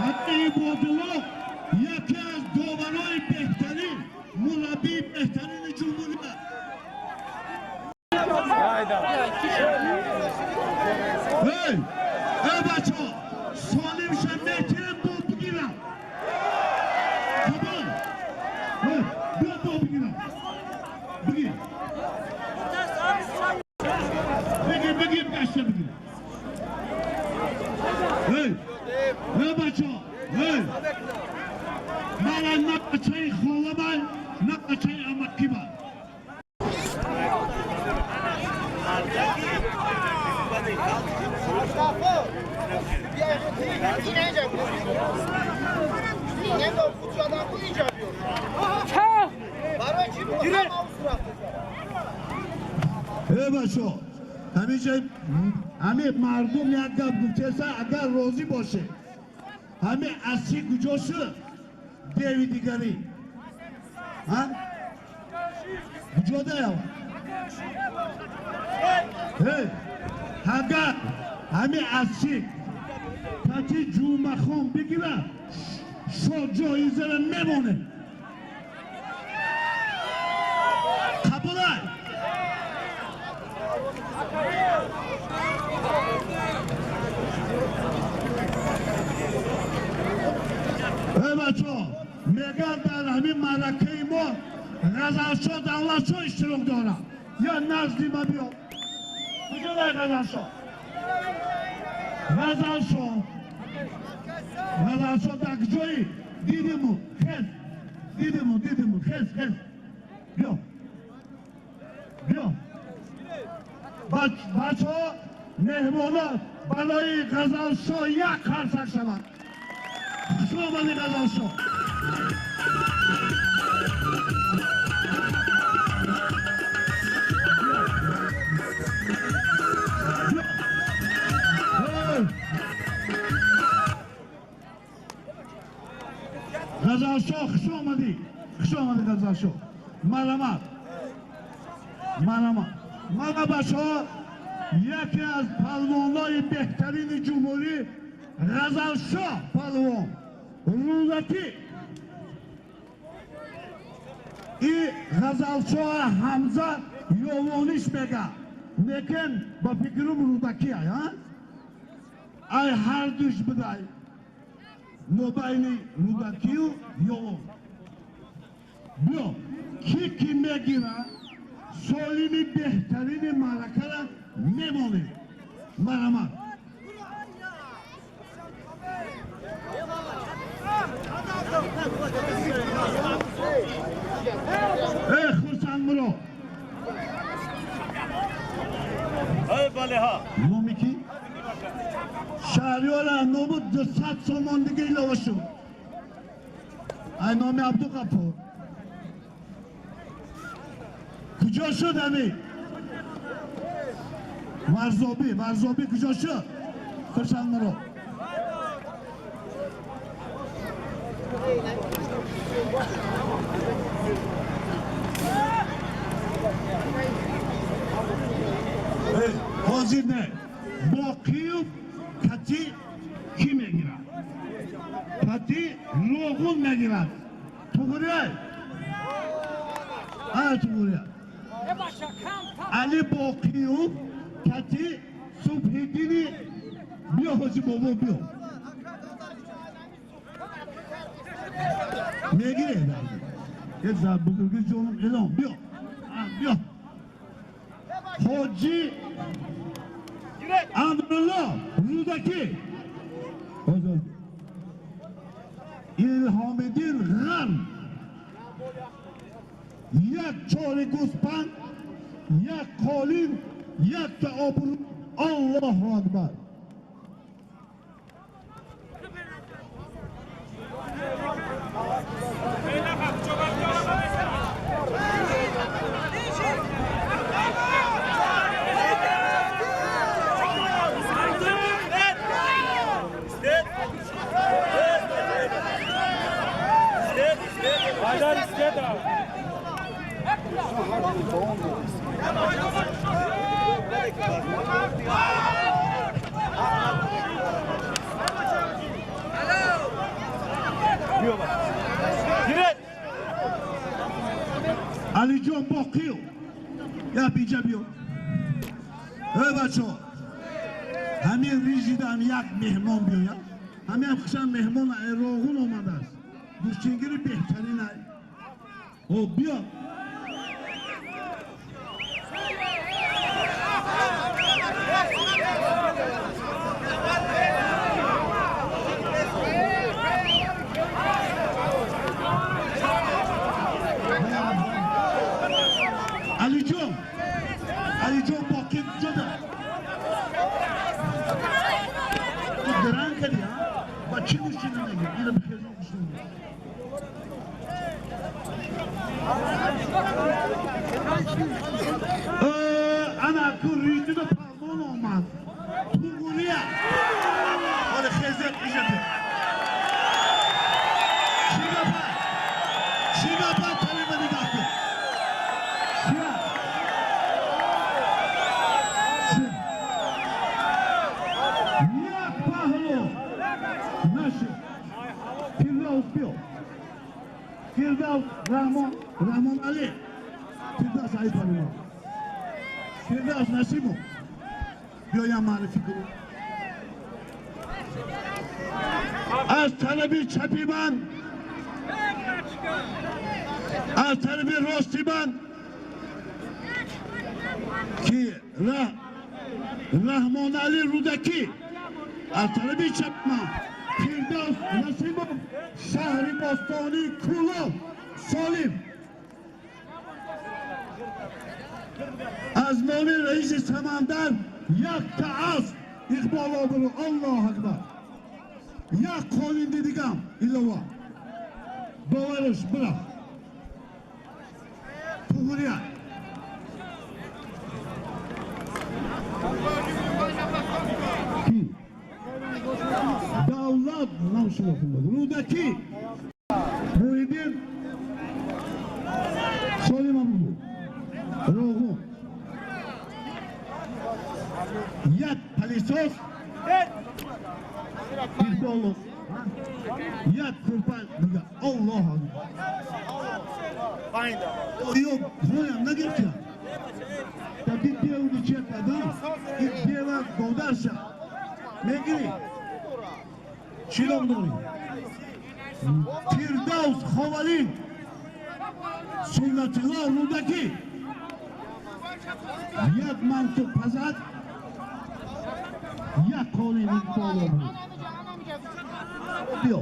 ҳаққи Ибодулло яке аз доварои беҳтарин, мураббии беҳтарини ҷумҳурия. Эй, эй бачо, солимша метирем, бо бигирам. Қабул. Эй, биё, бо бигирам. Бигир. Бигир, бигир, гашта бигир. Эй, эй бачо, эй. Мара на бачаи холамай, на бачаи амакима. Эй бачо, ҳамиҷа ҳами мардум як гап гуфтеса, агар розӣ боше. Ҳами аси куҷо шуд? Деви дигарӣ. Ҳа? Куҷо даява? Эй, агар ҳами аси кати Ҷумъахон бигира, шо ҷоизара мемонем. Ҳамин маъракаи мо Ғазалшо Давлатшо иштирок дорад. Я назди ма биё. Куҷодай Ғазалшо? Ғазалшо. Ғазалшо дар куҷоӣ? Дидиму, хез. Дидиму, дидиму, хез, хез. Биё. Биё. Бачаҳо, меҳмонон барои Ғазалшо як қарсак шаванд. Хуш омадӣ, Ғазалшо. Ғазалшо, хуш омадӣ. Хуш омадӣ, Ғазалшо. Марҳамат. Марҳамат. Мана бачаҳо, яке аз палвонои беҳтарини ҷумҳурӣ Ғазалшо палвон Рӯдакӣ. И Ғазалшоа Ҳамза Ёвониш мега. Лекин ба фикрум Рӯдакӣ ай, а? Ай ҳардуш бидай. Мобайни Рӯдакию Ёвон. Биё, ки ки мегира, солими беҳтарини маъракара мемонем. Марҳамат. Эй, Хурсандмуро. Номи ки? Шаҳриёра ному 200 сомон дига илова шуд. Ай номи Абдуғаффор. Куҷо шуд ами? Варзобӣ, Варзобӣ куҷо шуд? Хурсандмуро. Ҳозир не. Боқиев кати кӣ мегирад? Кати Роғун мегирад. Туғрияй? Ай Туғрия. Али Боқиев кати Субҳиддини биё, ҳоҷи бобо биё. Мегиред. Як зар бузурги ҷонум элон биё. Биё. Ҳоҷи Амрулло Рӯдакӣ. Илҳомиддин Ғарм. Як чори гӯспанд, як қолин, якта обрӯ. Аллоҳу акбар. Алиҷон Боқиев, я биҷа биё. Эй бачаҳо, ҳамин рижидам як меҳмон биёяд. Ҳамин хушам меҳмон Роғун омадааст. Гӯштингири беҳтарин ай. О, биё. Алиҷон, Алиҷон Боқиев куҷода? Ту гаранг кардӣ, а? Ба чӣ гӯштӣ намегирӣ? Ина бихезон гӯштӣ. Ана ку риждида палвон омад. Туғурия. Ҳоли хезет иҷа биё. Чӣ гапа? Чӣ гапа? Талиба нигоҳ кун. Чия? Чӣ? Як паҳлу нашуд. Фирдавс биё. Фирдавс Раҳмон, Раҳмон Али. Фирдавс ай палвон. Фирдавс Насимов. Биёям маърифӣ кунем. Аз тарафи чапи ман Аз тарафи рости ман ки Раҳмоналӣ Рӯдакӣ, аз тарафи чап ман Фирдавс Насимов, шаҳри бостонии Кӯлоб, Солим. Аз номи раиси Самандар якта асп Иқбол обрӯ. Аллоҳу акбар. Як қолинди дигам илова. Бовариш бирав. Туғрият. Ки? Давлат намшинохтам. Рӯдакӣ. Муҳиддин Солим Абу. Роғун. Як пылесос Иқболов. Як курпа дига. Аллоҳу акбар. Ё хоям нагирифтиям. Таки деву чия кардам, ин дева додарша. Мегирӣ? Чӣ ном дорӣ? Фирдавс Ховалин, Суннатулло Рӯдакӣ. Як манту пазад, як қолин Иқбол обрӯ. Биё.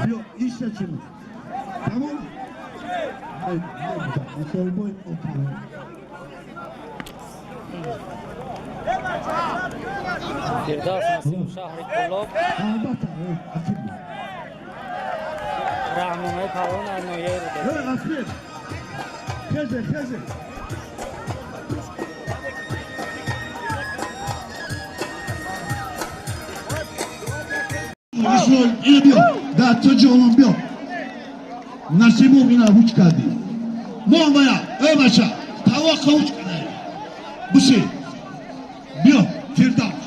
Биё, иша чӣ? Тамом? Мусоҳибаи мо тамом. Фирдавс Насимов, шаҳри Кӯлоб. Албатта, акиб. Раҳмонаи Палвон аз ноҳияи Рӯдакӣ. Асмир. Хезе, хезе. Ина биё, дар ту ҷонон биё. Насимов ина ҳуч кардӣ. Мо вая, э бача, таваққа ҳуч кардӣ. Буси. Биё, Фирдавс.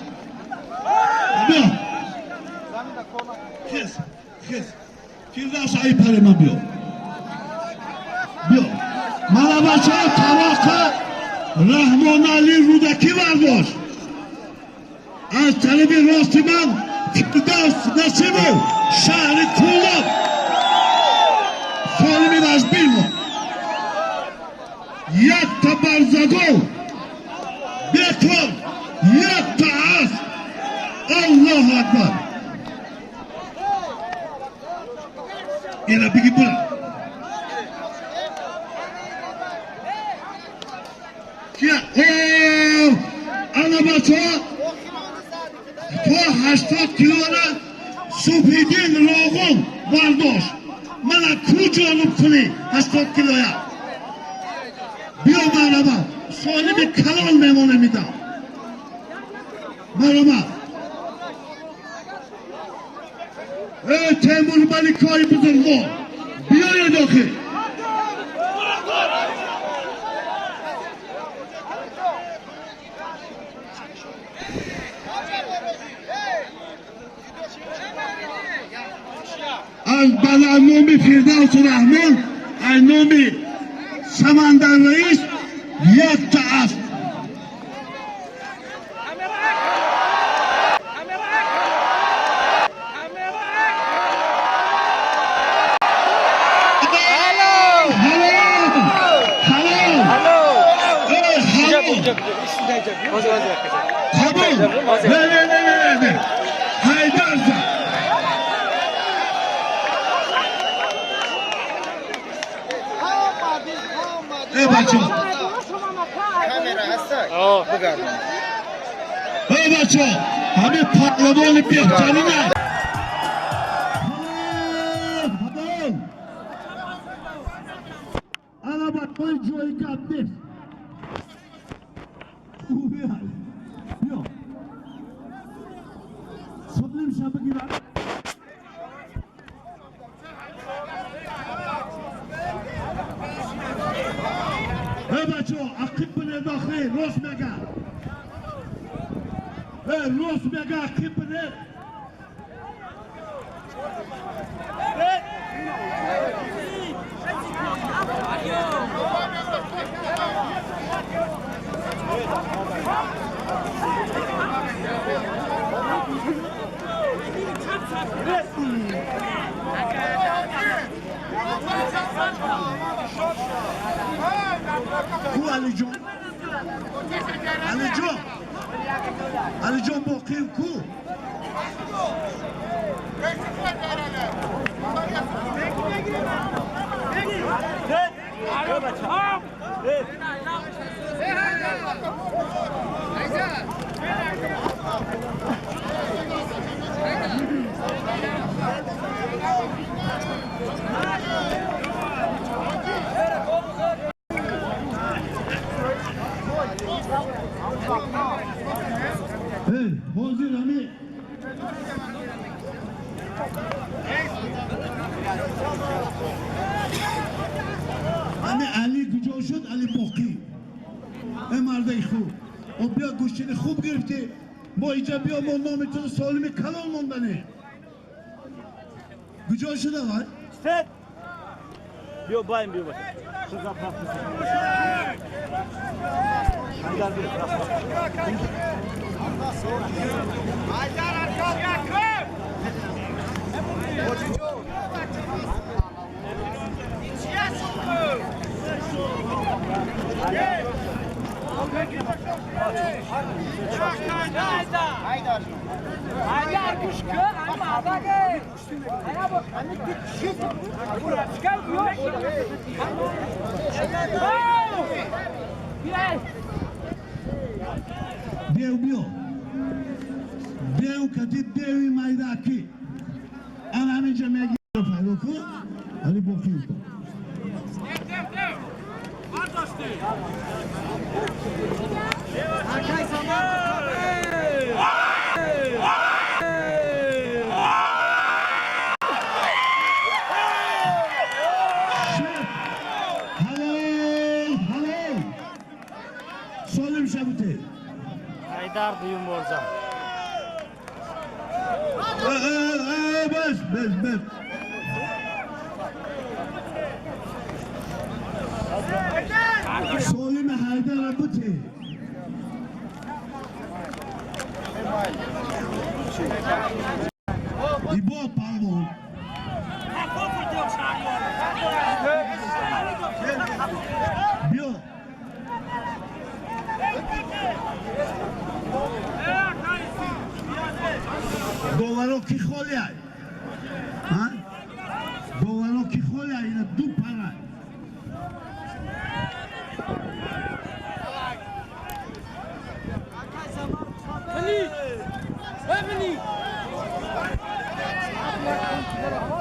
Биё. Хез, хез. Фирдавс ай паре ман биё. Биё. Мана бача, таваққа Раҳмоналӣ Рӯдакӣ бардошт. Аз тарафи рости ман Фирдавс Насимов, шаҳри Кӯлоб, Солими Важбинов. Якта барзагов бекор, якта асп. Аллоҳу акбар. Ина биги бура. Кия? О, ана бача, то 80 килора Субҳиддин Роғун бардошт. Мана ку ҷолиб кунӣ 80 килоя. Биё марҳамат, Солими калон мемона мидам. Марҳамат. Э Темур Маликои бузургвор, биёед охир. Аз бала номи Фирдавсу Раҳмон, аз номи Самандар раис якта асп. Қабул. Не, не, не, не, не. Ҳайдарза. Э бачо. Э бачо, ҳамин паҳлавони беҳтарина. Ана бачаҳои ҷои гап нест. Биё. Солим ша бигирад. Э бачо, ақиб бире дохил, рост мега. Э рост мега, ақиб бире. Ку Алиҷон? Алиҷон, Алиҷон Боқиев ку? Ҳозир ами ами Али куҷо шуд? Али Боқӣ, э мардаи хуб, о биё, гӯштини хуб гирифтӣ, мо иҷа биё, мо номи туро солими калон монданем. Куҷо шуда вай? Биё байм, биё. Дев биё, дев кати деви майдаки ан ҳаминҷа меги пайдо кун. Али Боқиев. Ҳалол, ҳалол, солим шабуте. Ҳайдар дуюм борза. Бас, бас, бас. Солими Ҳайдара буте. Ибо палвон. Биё. Доваро ки холиай? Доваро ки холиай? Ина ду пара.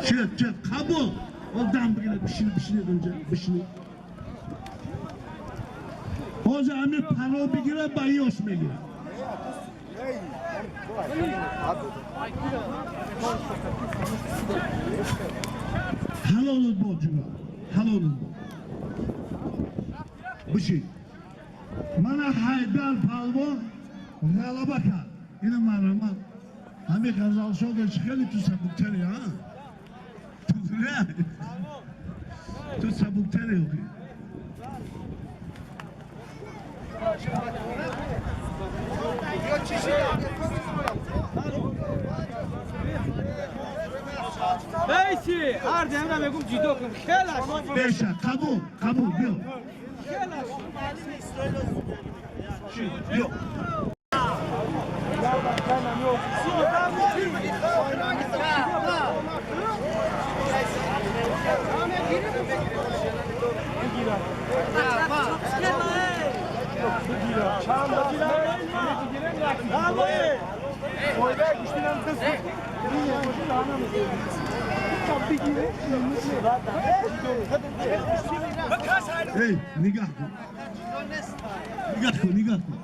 Чет, чет, қабул. О дам бигирад, бишини, бишинед унҷа, бишинед. Ҳозир ами паро бигирад, ба ёш мегирад. Ҳалолут бод, ҷура, ҳалолут бод. Бишин. Мана Ҳайдар палвон ғалаба кард. Ина марҳамат. Ҳами Ғазалшода хеле ту сабуктари, а? Ту сабуктари охи. Бейси, ҳар демра мегум ҷидо кун. Хелаш. Беша, қабул, қабул, биё. Хелаш. Биё. Эй, нигоҳ кун. Нигоҳ кун, нигоҳ кун.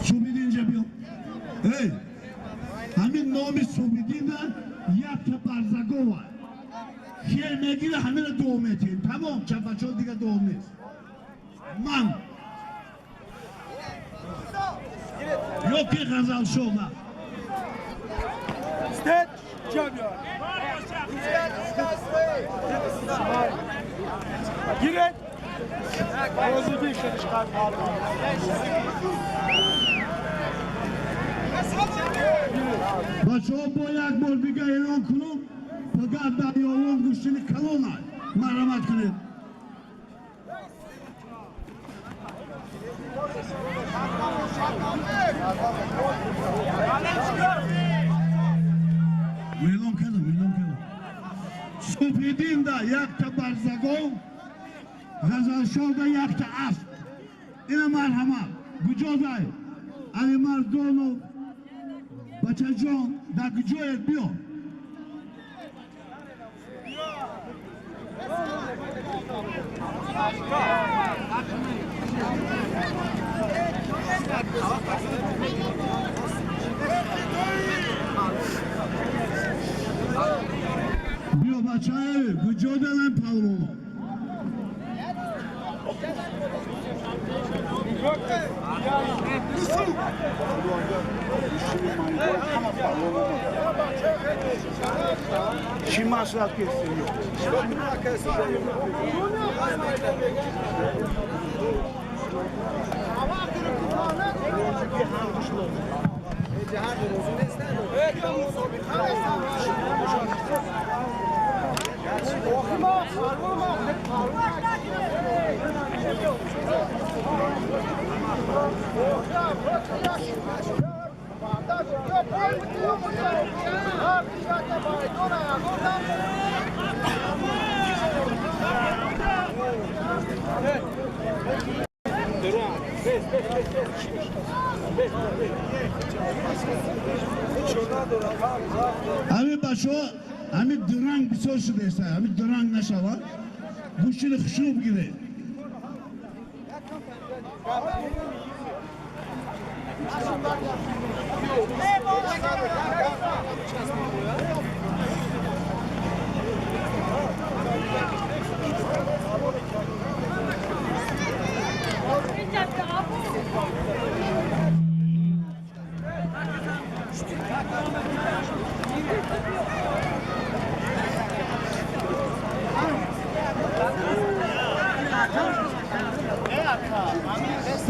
Субидин инҷа биё. Эй, ҳамин номи Субидина якта барзагова. Хел мегира, ҳамина дуо метиҳем. Тамом, чапачо дига дуо нест. Ман ёки Ғазалшода. Гиред. Бачаҳо бо як бор дига эълон кунам, фақат дар ёлон гӯштини калон ай. Марҳамат кунед. Эълон кардам, эълон кардам. Субҳиддинда якта барзагов, Ғазалшода якта асп. Ина марҳамат. Куҷодай? Алимардонов бачаҷон, дар куҷоед? Биё. Биё бачаи, куҷодан палвоно? Чӣ маслиҳат кестем? Ҳамин бачаҳо, ҳамин дуранг бисёр шудааст, ҳамин дуранг нашавад, гӯштини хушрӯ бигиред.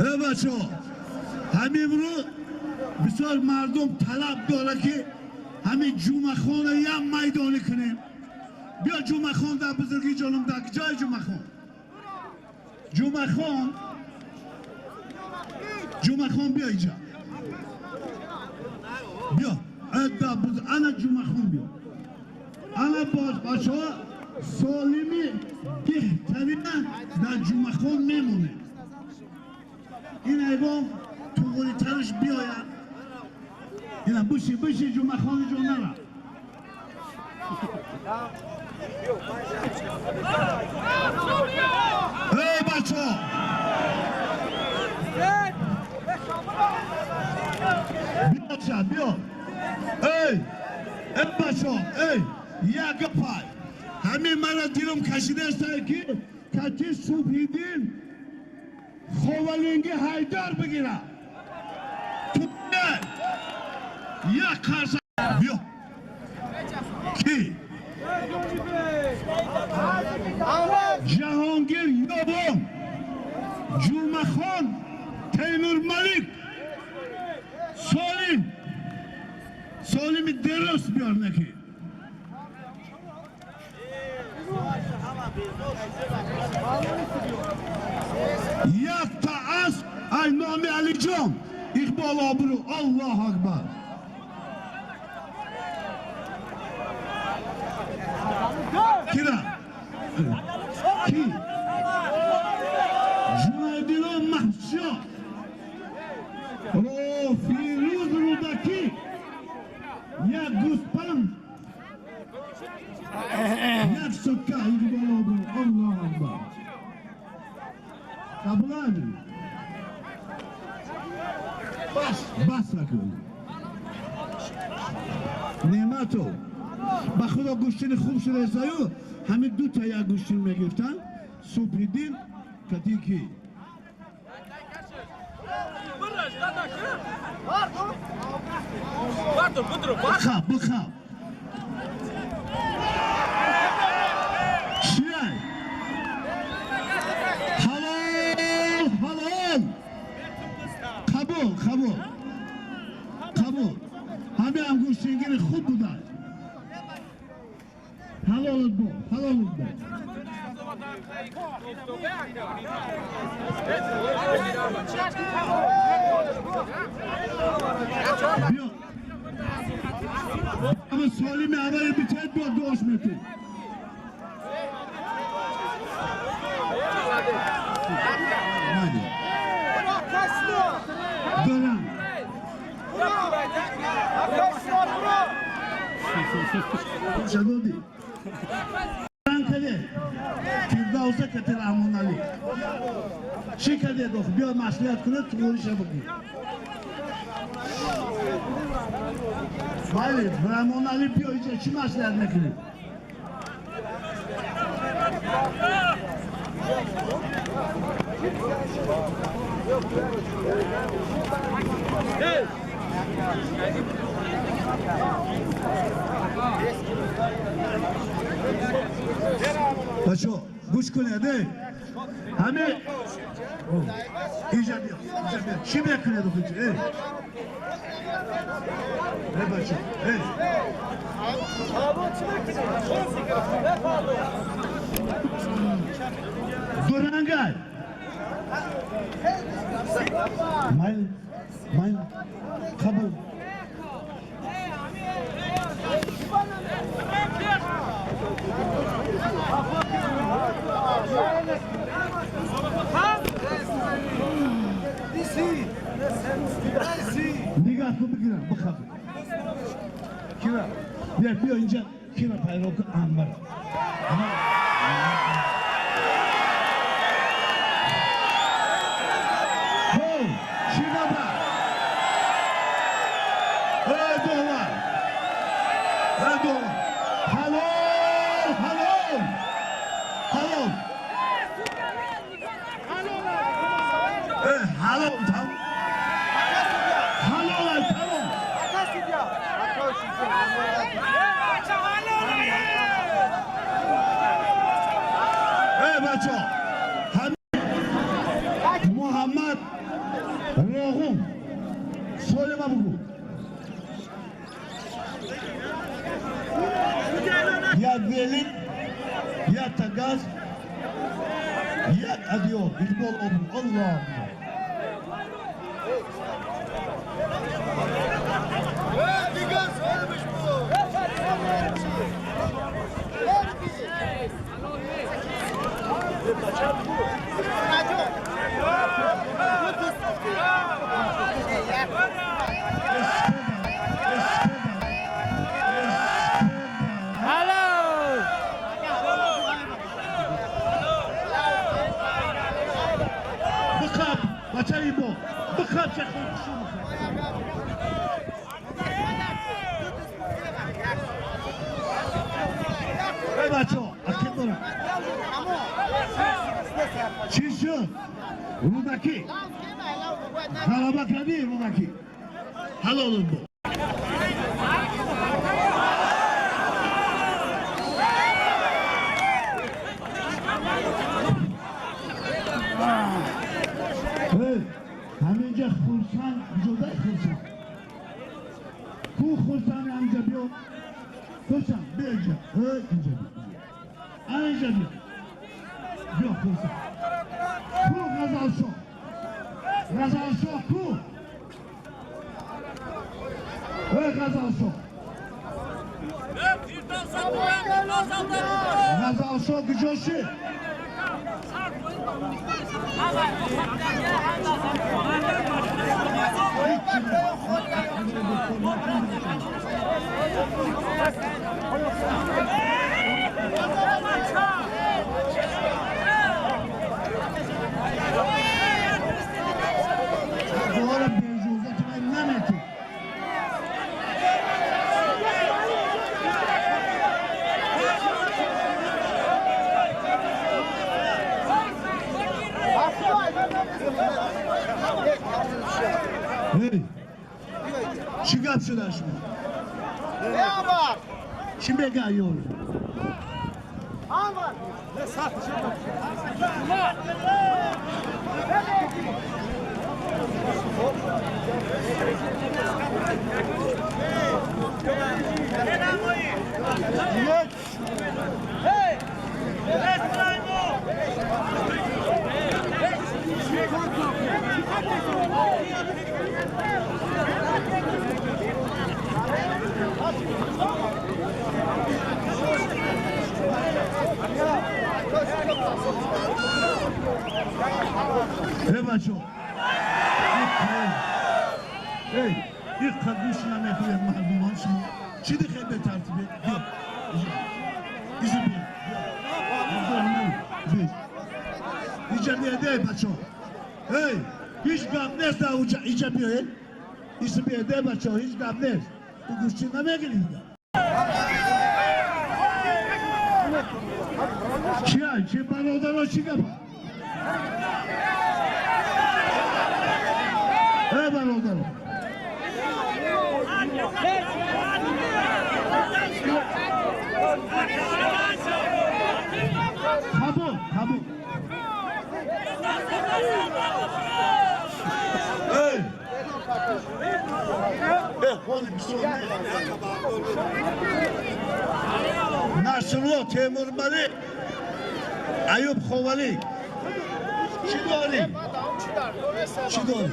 Э бачаҳо, ҳамин имрӯз бисёр мардум талаб дорад, ки ҳамин Ҷумъахона як майдонӣ кунем. Биё Ҷумъахон, дар бузургӣ ҷонум, дар ҷои Ҷумъахон. Ҷумъахон, Ҷумъахон, биё инҷа. Биё. Ана Ҷумъахон, биё. Ана боз бачаҳо, солими беҳтарина дар Ҷумъахон мемонем. Ин айвон туғритараш биёяд. Ина биши, биши, Ҷумъахони ҷон, нара. Эй бачаҳо, биё, биё. Эй, эй бачаҳо, эй, як гапай. Ҳамин мара дилам кашидаастае, ки кати Субҳиддин Ховалинги Ҳайдар бигира. Ту як қарса биё. Ки? Ҷаҳонгир Ёбон, Ҷумъахон, Темурмалик, Солим, Солими дуруст биёр наки. Якта асп ай номи Алиҷон, Иқбол обрӯ, Аллоҳу акбар. Кира? Ки? Ҷунайдино Маҳсиё, Рофирӯз Рӯдакӣ, як гӯспанд, як сукка, Иқбол обрӯ, Аллоҳу акбар. Қабулами? Бас, бас накун. Неъматов, ба худо гӯштини хуб шудаистаю, ҳамин дута як гӯштин мегирифтанд. Субҳиддин кати ки? Бихаб, бихаб. Чиай? Қабул, қабул, қабул. Ҳамин ҳам гӯштингири хуб буданд. Ҳалолат бо, ҳалолат бо. Биё. Ама солими аввали битед биё дуош метед. Дорам. Шадоди. Каде? Фирдавса кате Раҳмонали. Чӣ каде дох? Биё маслиҳат кунед, туғориша бигӯ. Бале, Раҳмонали биё иҷа чӣ маслиҳат мекунӣ? Бачо, гӯш кунед, ҳаме иҷа биё, иҷа биё. Чӣ мекунед охиҷа? Эй, бачо, эй. Дурангай. Майл, майл, қабул. Нигоҳ кун, бигирам, бихаб. Кира, биё, биё инҷа, кира пайро кун, Анвар. Хоб, чӣ хабар? Эй, довар! Эй, довар! Ҳалол, ҳалол! Ҳалол! Эй, ҳалол, тамом! Ҳалол, ай, тамом! Эй, бачо! Муҳаммад Роғум, солима бугӯ. Як велик, як тагаз, як адиёл. Иқбол обрӯ. Аллоҳ. Бихаб, бачаи мо, бихаб, шахи хушу бихаб. Эй, бачо, акиб дорам. Чӣ шуд? Рӯдакӣ. Ғалаба кардӣ, Рӯдакӣ. Ҳалолат бо. Эй, ҳаминҷа хурсанд, ҷодаи хурсанд. Ку хурсанд ҳаминҷа биё. Хурсанд, биё инҷа. Эй, инҷа биё. Инҷа биё. Биё хурсанд. Ку Ғазалшоҳ? Ғазалшоҳ ку? Эй, Ғазалшоҳ. Ғазалшоҳ куҷо шид? Дуора беижозати ман наметӣ. Эй, чӣ гап шуда шумо? Чӣ мега ёр? бачо? Эй, ин қадгӯш намехӯред мардумон шумо. Чӣ дихе бетартибе? Биё. Изи биё. Биё. Иҷа биё, эй бачо. Эй, ҳеҷ гап нест ауҷа, иҷа биё, эй. Изи биё, эй бачо, ҳеҷ гап нест. Ту гӯштӣ намегирӣ дига. Чия, чи бародаро чӣ гапа? Эй бародаро. Қабул, қабул. Эй! Эй, холи бисёр. Насрулло Темурмалик, Аюб Ховалӣ. Чӣ дорӣ? Чӣ дорӣ?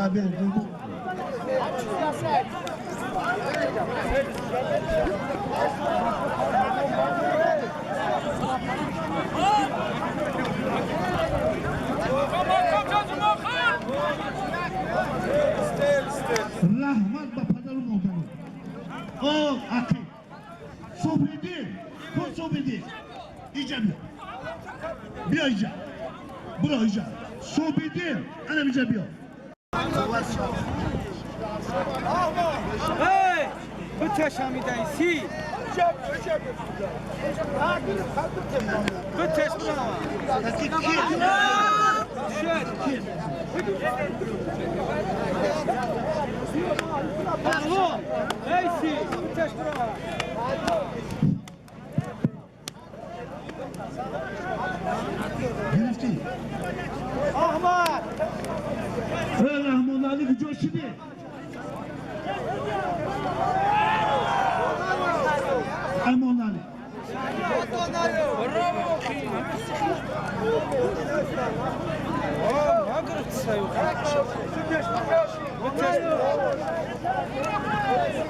Я бер, бу. Раҳмат ба падару модару. О, ақӣ. Субҳиддин, ку Субҳиддин? Иҷа биё. Биё иҷа. Буро иҷа. Субҳиддин, ана иҷа биё. Эй, ту чашмидаи си. Ту чашма. Алло, эй си, ту чашма. Гирифтӣ? Аҳмад! Эй Раҳмоналӣ куҷо шидӣ? Раҳмоналӣ.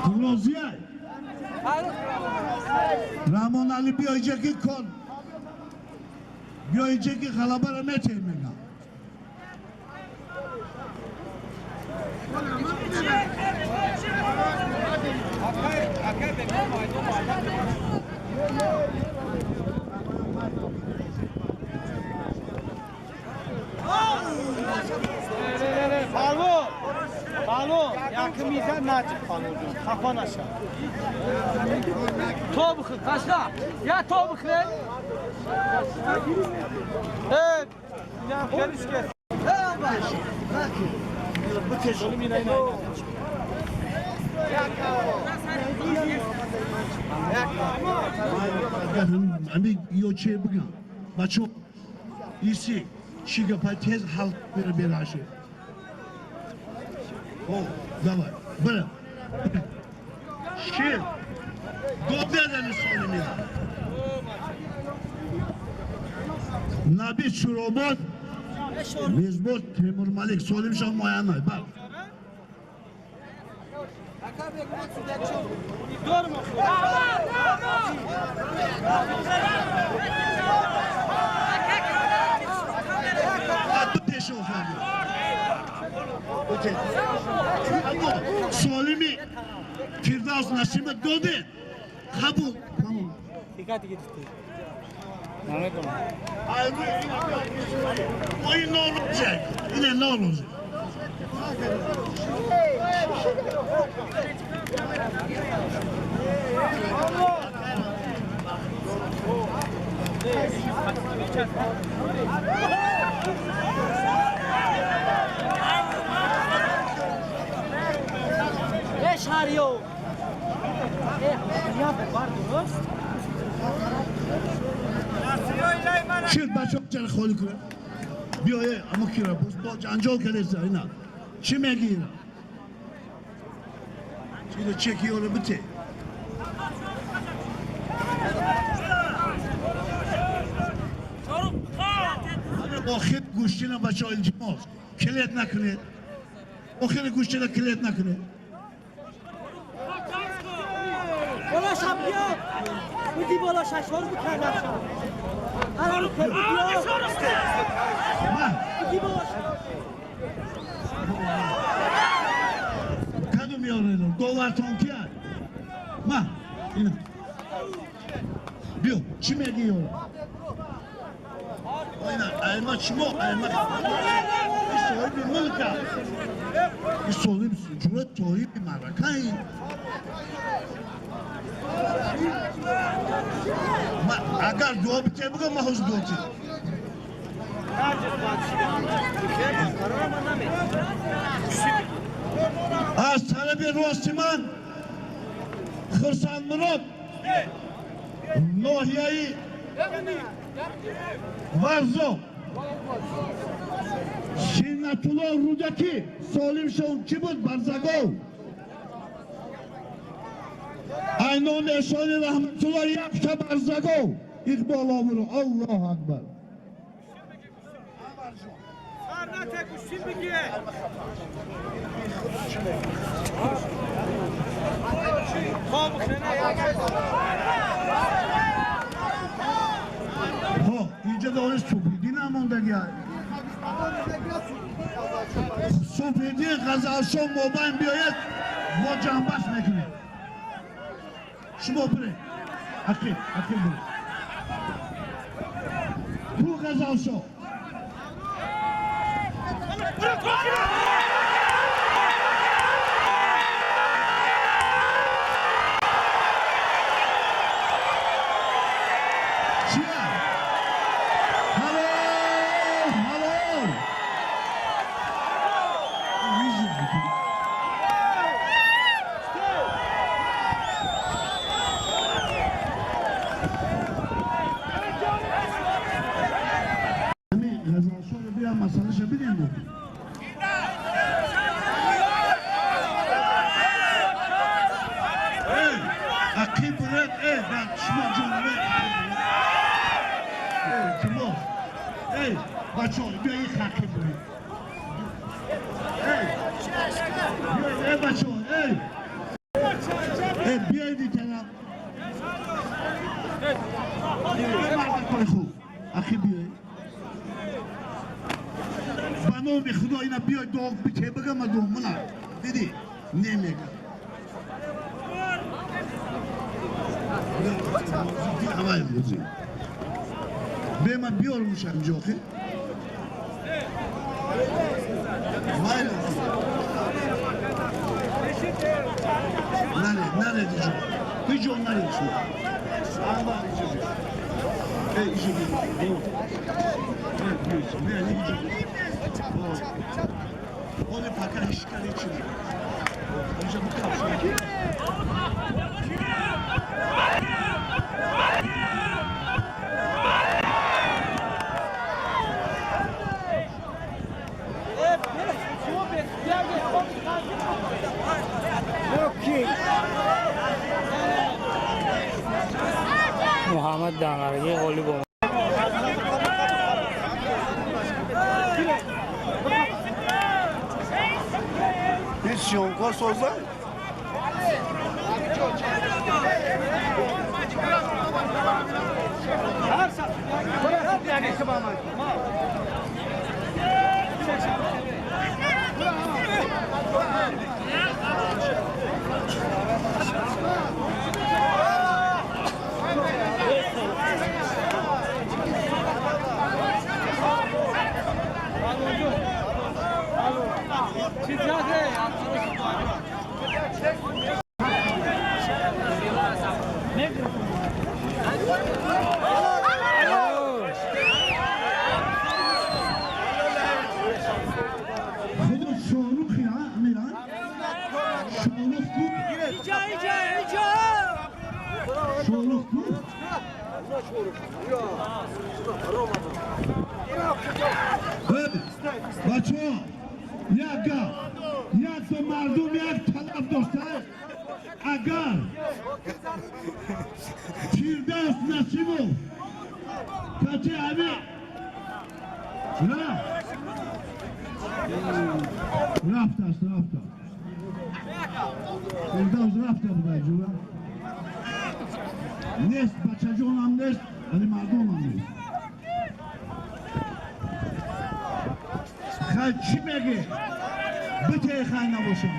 Ту розиай? Раҳмоналӣ биё иҷа ки кор. Биё иҷа ки ғалабаро метем мегам. Палвон, палвон, якмиза наҷиб палвонҷон, хафа наша. То бихӯр, қашқа, я то бихӯр. Э, инам хелишке. Агар ҳами ё че бигам, бачо, иси чӣ гапа тез ҳал бера бераше. О, давай, бира. Шер, дод незани солимира. Наби Чуробод, мезбон Темурмалик, солимшон муайян най, бал. Солими Фирдавс Насима додед. Қабул. Намедонам. Ин норозе. Ине норозе. Эй, шариё! Эй, я бар дуруст? Шир бачаҳо чара холӣ кунад. Биё, э, амо кира боз бо ҷанҷол кардеса ина. Чӣ мегӣ ина? Чиро чеки ёро бите. Охир гӯштина бачаҳо илтимос. Келет накунед. Охири гӯштина келет накунед. Бола шаб биё! Буди бола шашор бикардам шаб. Ма, Кадом ёрело? Довартон ки аст? Ма, ина. Биё, чӣ мегӣ ёро? Ина, айма шумо, айма. Соҳиби мулк аст. Ин соҳиби ҷуръат соҳиби маъракаи. Агар дуо битем, бигӯ ман ҳозир дуо тем. Аз тарафи рости ман Хурсандмурод, ноҳияи Варзоб, Синнатулло Рӯдакӣ, Солимшон чӣ буд? Барзагов. Айнон Эшони Раҳматулло якта Барзагов. Иқбол обрӯ. Аллоҳу акбар. Хо, инҷа дори Субҳиддин амондагӣ. Субҳиддин Ғазалшо мобайн биёяд, мо ҷанбаш мекунем. Шумо биред. Ақиб, ақиб биред. Ку Ғазалшо? Чия? Ҳалол, ҳалол. Ҳамин Ғазалшоро биям масъалаша бидем мо. Эй, ақиб буред, эй, баъд шумо ҷонибе. Эй, илтимос. Эй, бачаҳо, биёед ақиб буред. Эй, биёед, эй, бачаҳо, эй. Эй, биёед ин тараф. Эй, мардакои хуб, ақиб биёед. Ба номи Худо ина биёед дуо бите, бигам ма дуо мана. Дидӣ? Немега. Авай бозӣ. Бема биёрмуш ҳамҷо охи. Майли. Наре, наре диҷо. Ҳеҷ наре шумо. Ава иҷо биё. Эй, иҷо биё. Эй, биё иҷо. Не, не иҷо. Оне пока ҳеҷ кар ҳеҷ не. Инҷа бикап. Муҳаммад Данғарагӣ ғолиб омад. Ин съёмка соза? Худо Шоҳрух я Амиран? Шоҳрух ку? Шоҳрух ку? Бачаҳо, як гап, як то мардум як талаб дошта, агар Фирдавс Насимов кати ами рафт, рафтааст, рафтааст. Фирдавс рафта буда ҷура. Нест, бачаҷонам нест, вале мардумам нест. Хай чӣ мегӣ? Битей хай набошам.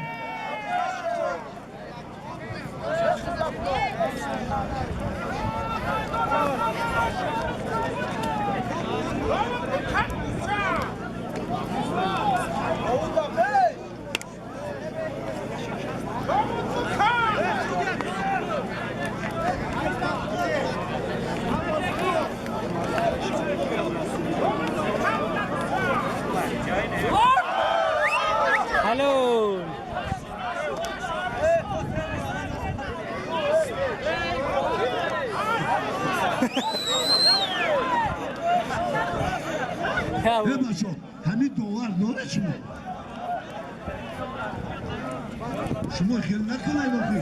Hello. Бачо, ҳамин довар доред шумо? Шумо хел накунед охи.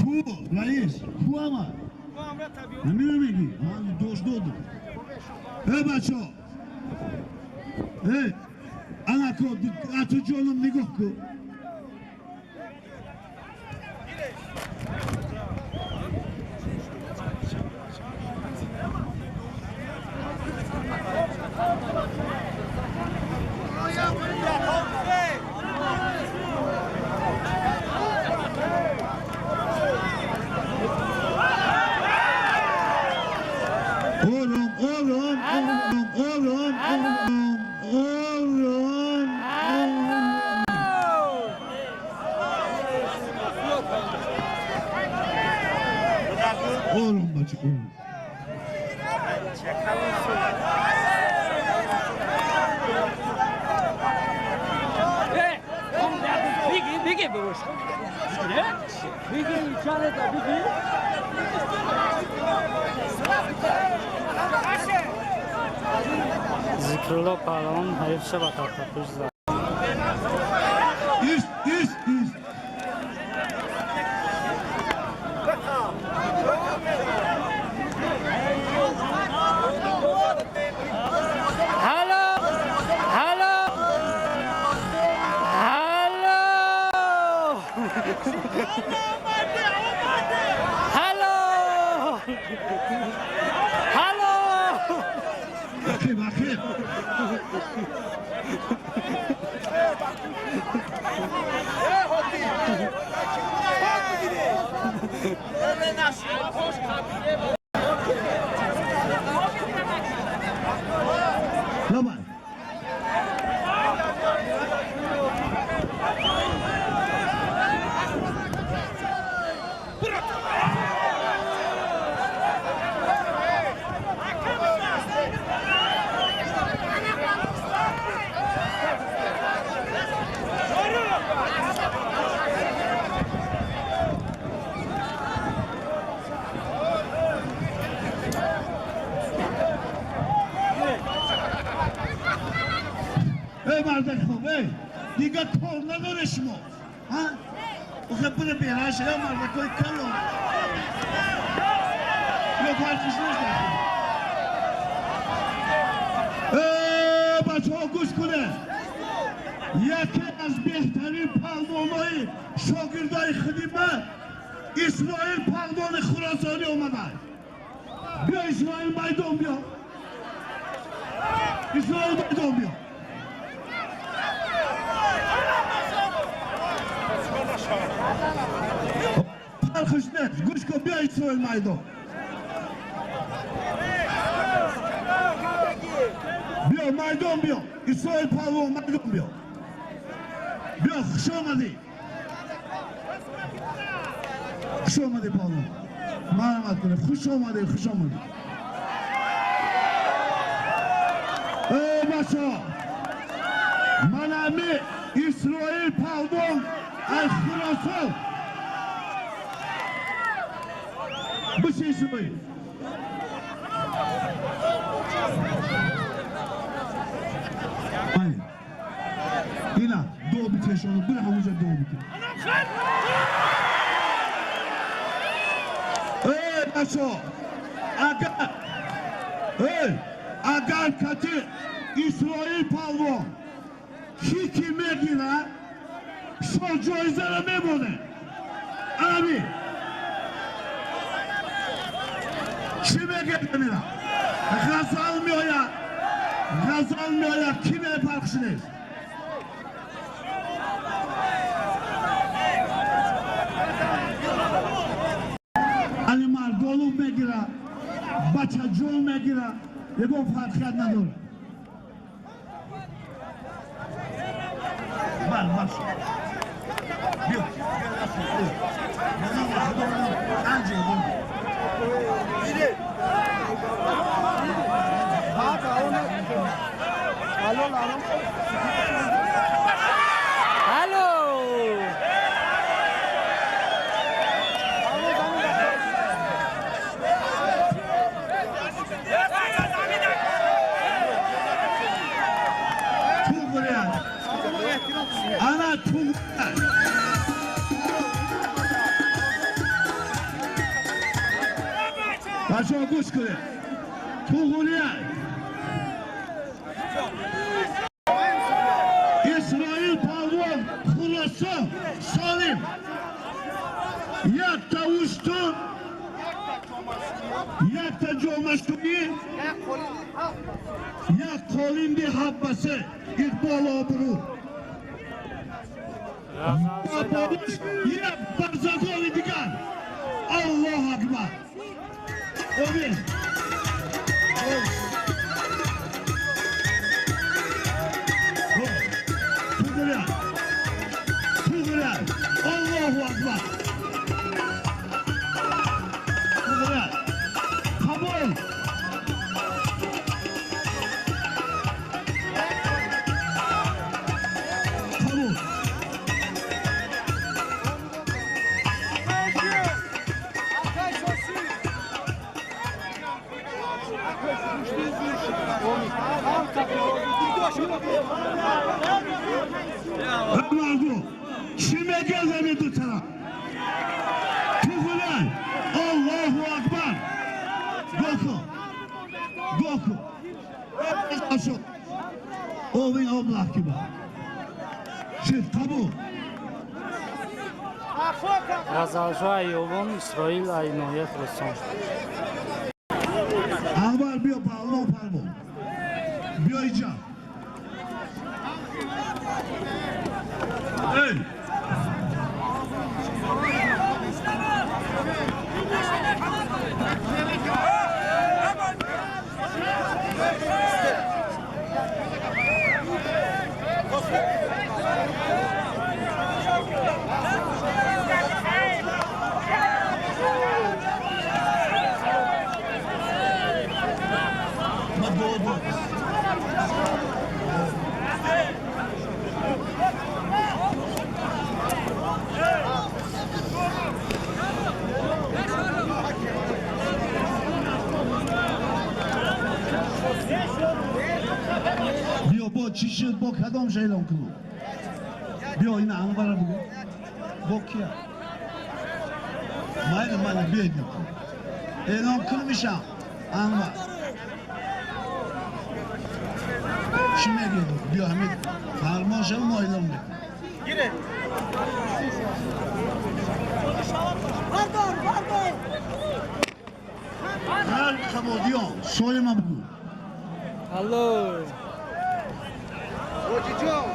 Ку, раис, ку ама? Ҳамина мегӣ? Ман дош додам. Э бачо! Э, ана ко, ату ҷоном нигоҳ кун. Ором, ором, ором, ором, ором, ором, ором. Ором бача, ором. Беги, беги, бабуш. Беги, чалета, беги. Зикрулло паҳлавон ҳарифша ба тахтапӯш зад. Ист, ист, ист. Hello, hello, hello, hello, hello. Ақиб, ақиб. Давай. Эй мардак хуб, эй, дига кор надоре шумо? Ҳа? Охе бире бераш, эй мардакои калон. Ё фарқиш нест охе. Э, бачаҳо гӯш кунед. Яке аз беҳтарин паҳлвонои шогирдои худи ман Исмоил паҳлвони Хуросонӣ омаданд. Биё Исмоил майдон биё. Исмоил майдон биё. Фарқиш нест. Гӯш кун, биё Исмоил майдон. Биё майдон биё. Исмоил паҳлвон майдон биё. Биё, хуш омадӣ. Хуш омадӣ паҳлвон. Марҳамат кунед. Хуш омадӣ, хуш омадӣ. Эй бачаҳо, ман ами Исроил паҳлвон аз Хуросон. Биши Исмоил. Бале. Ина дуо битешону, бира ҳамонҷа дуо бите. Эй, бачо, агар, эй, агар кати Исроил палвон ки ки мегирад, шо ҷоизаро мемонед. Ами чӣ мегӯяд амира? Ғазал меояд, ғазал меояд, ки мефарқш нест. Али Мардонов мегирад, Бачаҷон мегирад, ягон фарқият надорад. Бар, бар шо. Биё, биё, анҷо, Алло! Туғриян. Ана Туғриян. Бачаҳо гӯш кунед. Туғриян. Исроил палвон Хуросон Солим. Якта уштур, якта ҷомашӯӣ, як қолинди ҳаббасе, иқбол обрӯ. Ва болош як барзагови дигар. Аллоҳ акбар. Омин. Туғриян. Туғриян. Аллоҳу акбар. Туғриян. Қабул. Қабул. Мардум, чӣ мегӯяд ҳамин ду тараф? Туғриян. Аллоҳу акбар. Гоку. Гоку. Овин облах ки ба. Шид қабул. Ғазалшо Айёбон Исроил ай ноҳияи Хуросон. Анвар биё, паҳлавон фармон. Биё инҷа. Эй! Ма додо. Биё, бо чӣ шуд, бо кадом эълон кунам? Биё, ина Анвара бугӯ. Бо кия? Майли, майли, биё ина. Эълон кун мешам. Анвар. Чӣ мегӯяд? Биё ҳамин фармон шав, мо эълон мекунем. Бардор, бардор! Ҳар қабодиён, соима бугӯ. Алло! Ҳоҷиҷон.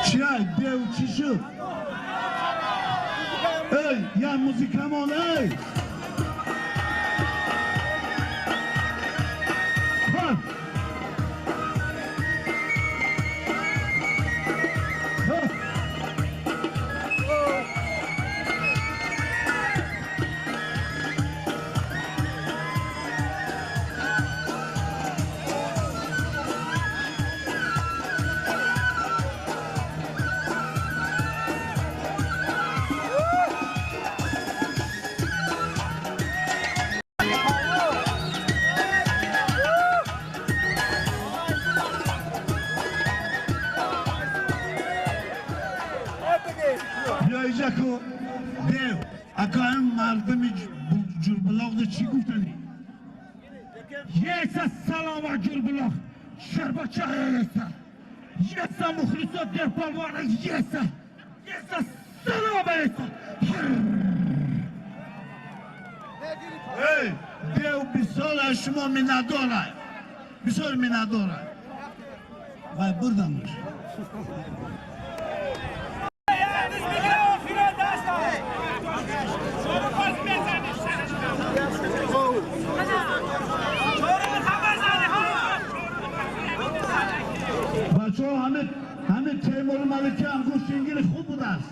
Чиай, дев чӣ шуд? Эй, я музикамон, эй! Ха! Ха! Акаем мардуми Ҷурбулоқда чӣ гуфтанӣ? Еса салама Ҷурбулоқ, шарбача еса. Еса мухлисот Дерпалвана еса. Еса салама еса. Эй, дев бисёр аз шумо миннатдорад. Бисёр миннатдорад. Вай бурдамш. Бачаҳо ҳамин Темур Малики ҳам гӯштингири хуб будааст.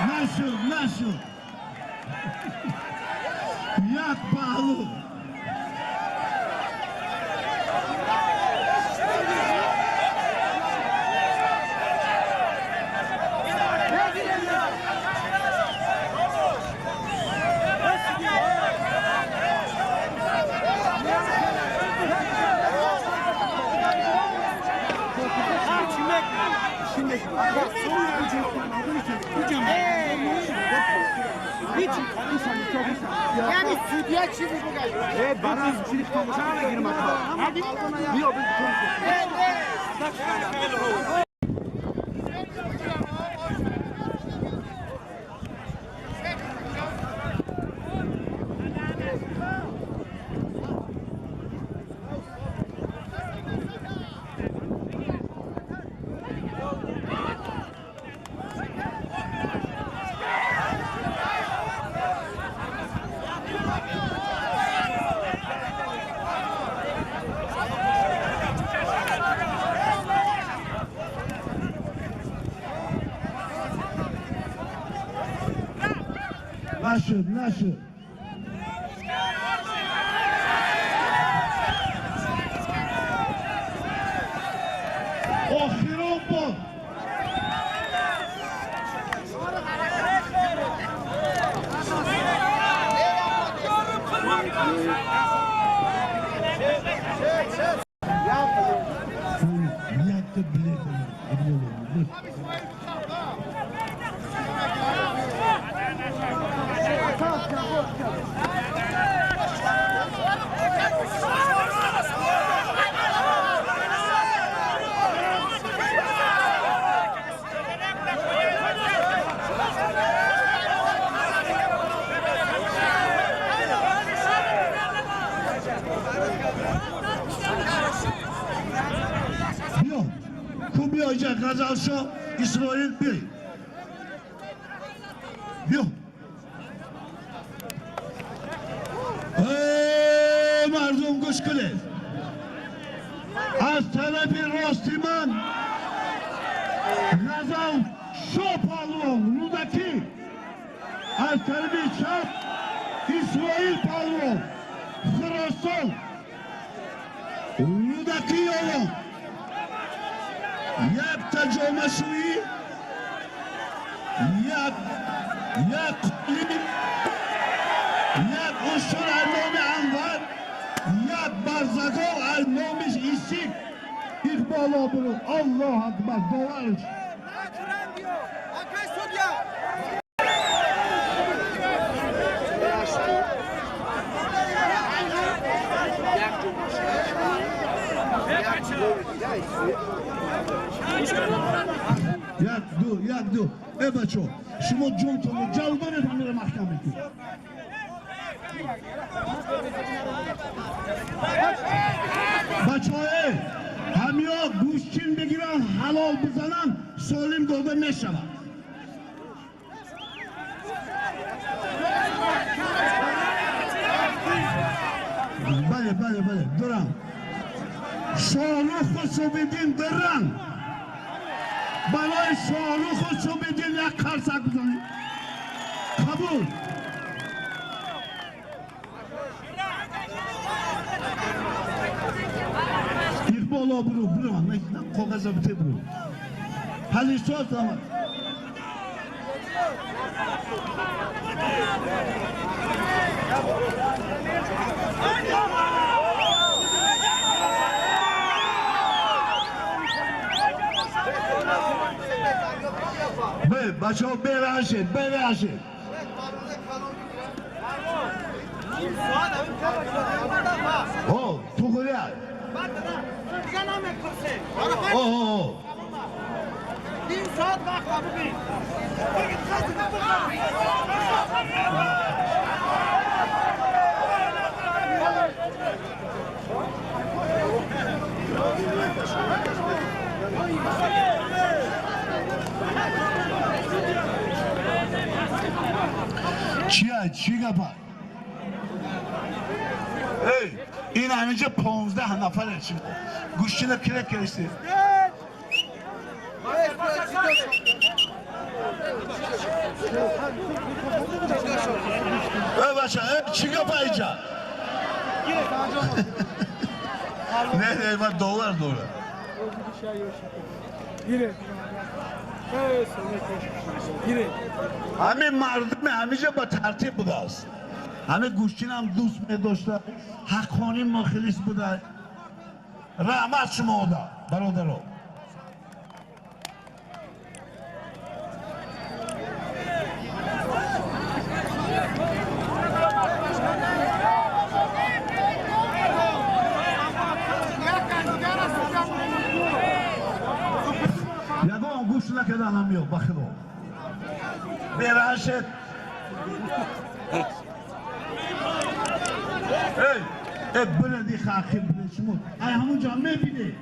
Нашуд, нашуд. Як паҳлу. یعنی سودیا چیزی بگه برای چیزی تماشا نگیرم بیا Нашуд, нашуд. Охирон буд. Якта билет. Биё, Ғазалшо, Исроил, биёй. Биё. Эй, мардум, гӯш кунед. Аз тарафи рости ман Ғазалшо паҳлавон Рӯдакӣ, аз тарафи чап Исроил паҳлавон Хуросон, Рӯдакӣ ёвон. Якта ҷомашӯӣ, як қолин, як ушур аз номи Анвар, як барзагов аз номи Исик. Иқбол обрӯ. Аллоҳ акбар, боварш. Як ду, як ду. Э бачо, шумо ҷонтонро ҷалб доред, ҳамеро маҳкам мекунед. Бачаҳое, ҳамиё гӯштчин бигиранд, ҳалол бизананд, солим дода мешавад. Бале, бале, бале, дурам. Шоҳруху Субиддин дурам. Барои Шоҳруху Субиддин як қарсак бизанед. Қабул. Иқбол обрӯ, бирон, коғаза бите бирӯ. Ҳалисоз. بچه‌ها براشید براشید. او تو خوریا. او او چیه چی گپا؟ ای این همینجا 15 نفره چی گوشتینه کرک کرشتی. ای بچه ای چی گپا اینجا؟ نه نه من دلار دوره. همه مردم همیشه با ترتیب بوده است. همه گوشتین هم دوست می داشته، حقانی مخلص بوده. رحمت شما بوده برادران. یگان گوش نکردن هم میاد بخدا. براشد. ای ای بلدی خاکی بله شما ای همونجا میبینی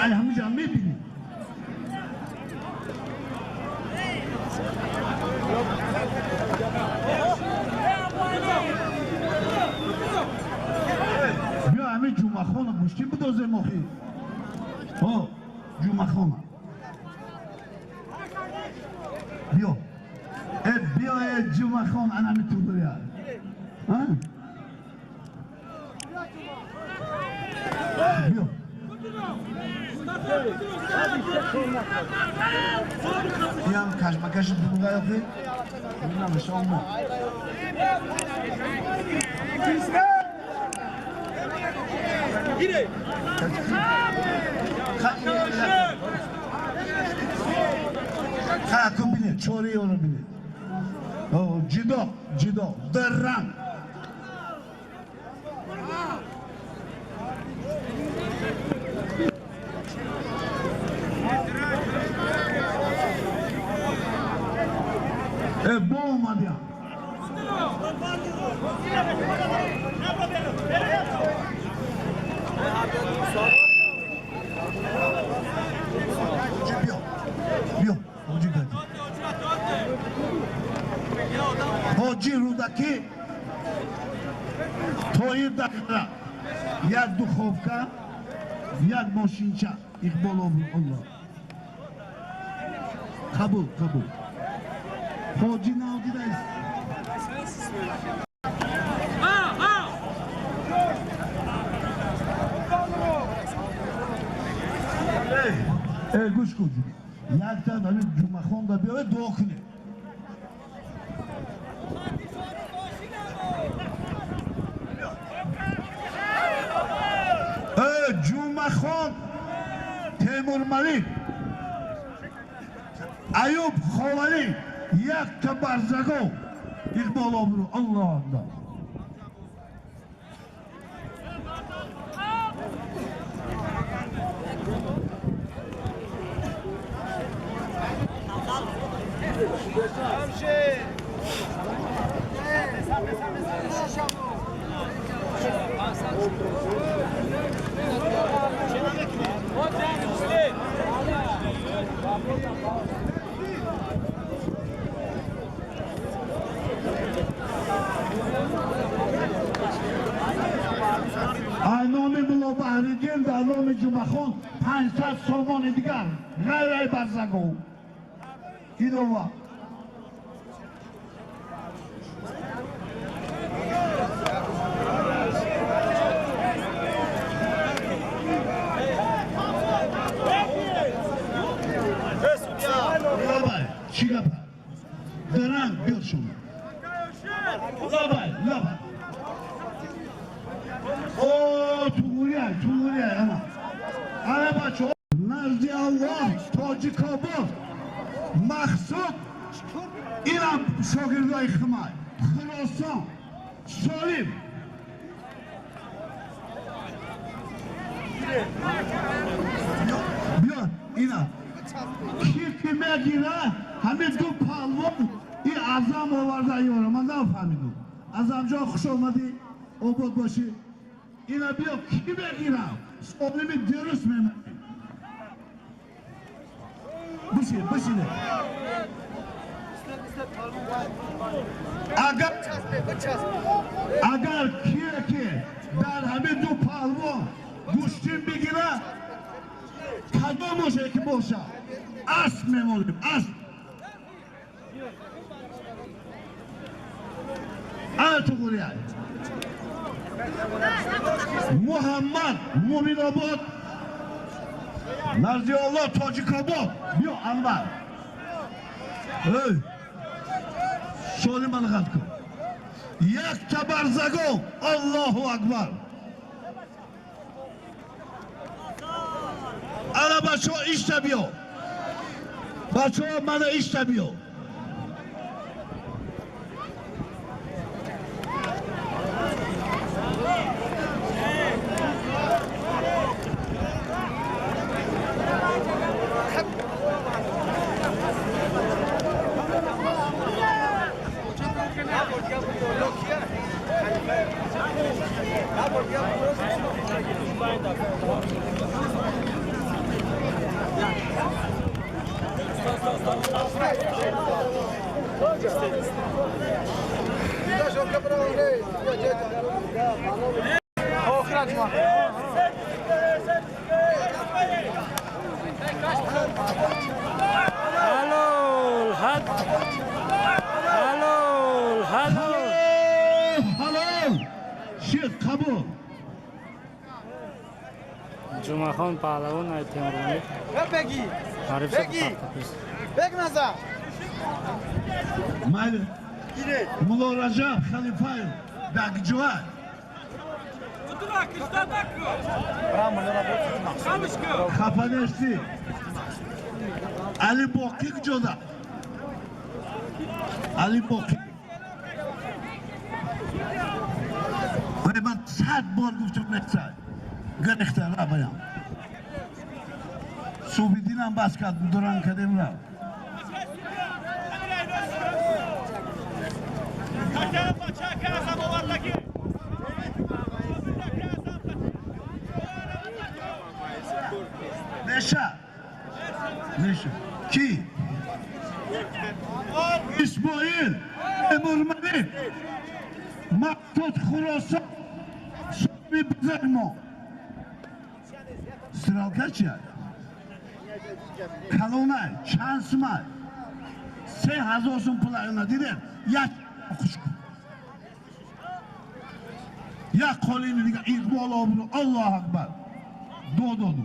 ای همونجا میبینی. بیا همین جمعه خانه گوشتی بدوزه مخی. ها جمعه خانه بیا بیا جمعه خان انا میتونم بیا. ها بیا بیام کشمکش دروغه یافی میدونم شما خاکم بینه چوری اونو بینه. جدا جدا درم. با اومدیم. بیا بیا حاجی گدی حاجی رودکی تویر دقیقه یک دخوفکه یک ماشینچه اقبال الله قبول قبول. حاجی نادیده است. ای گوش کن یک تا همین جمعه خان دا بیاید دعا کنید. ای جمعه خان تیمور ملک ایوب خوالی یک تا برزگو اقبال آبرو الله الله. نام ملا بحرالدین در نام جمعه خان 500 سامان دیگر غیر برزگو اینو Чӣ гапа? Даранг биёр шумо. Лабай, лабай. О, туғурия, туғурия, ана. Ана бачо, назди Аллоҳ Тоҷикобод. Мақсуд инам шогирдои Химай. Хуросон, Солим. Биё, ина. Ки ки мегира, ҳамин ду палвон и Азам оварда ёра. Ман нафаҳмидум. Азамҷон, хуш омадӣ, обод бошӣ. Ина биё, ки мегира? Солими дуруст мемонӣ. Бишин, бишине. Агар кие ки дар ҳамин ду палвон гӯштин бигира, кадом боше ки боша, асп мемонем, асп. Ана туғурия. Муҳаммад Муминобод, назди Аллоҳ Тоҷикобод. Биё Анвар. Эй, Солим алғат кун. Як табарзагон, Аллоҳу акбар. Ана бачаҳо ишта биё. Бачаҳо мана ишта биё. Halol, halol, halol. Halol. Шир қабул. Ҷумъахон паҳлавон ай Темурмалик. Беги. Ҳариф Беги. Бег назар. Майли. Мулло Раҷаб Халифаев дакҷоа. Хафа нестӣ. Али Боқӣ куҷода? Али Боқӣ. Вай ман 100 бор гуфтам нестад. Гирифта рабаям. Субидинам бас кард, дуран кардем рафт. Неша? Неша? Ки? Исмоил Темурмалик Мақсуд Хуросон Соҳиби бузургмо. Стрелка чия? Калонай, чанд сумай? 3000 сум пулайна дидем? Як хушк. Як қолини дига иқбол обрӯ. Аллоҳу акбар. До доду.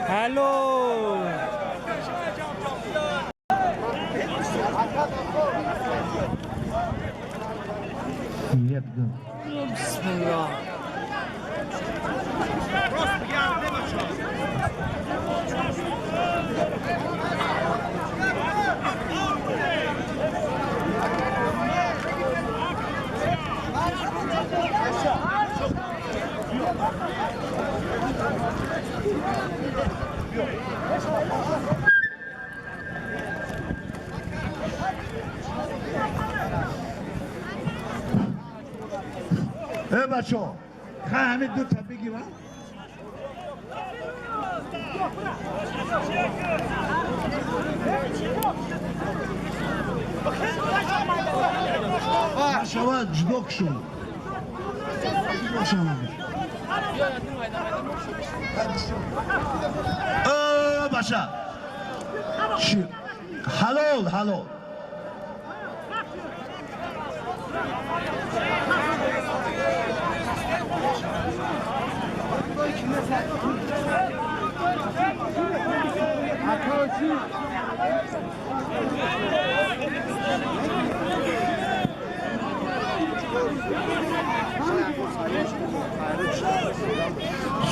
Halol. Бисмиллоҳ. Э бачо, ха ҳамин дута бигирам. Нашавад ҷудо кушон. Э бача. Чи? Ҳалол, ҳалол.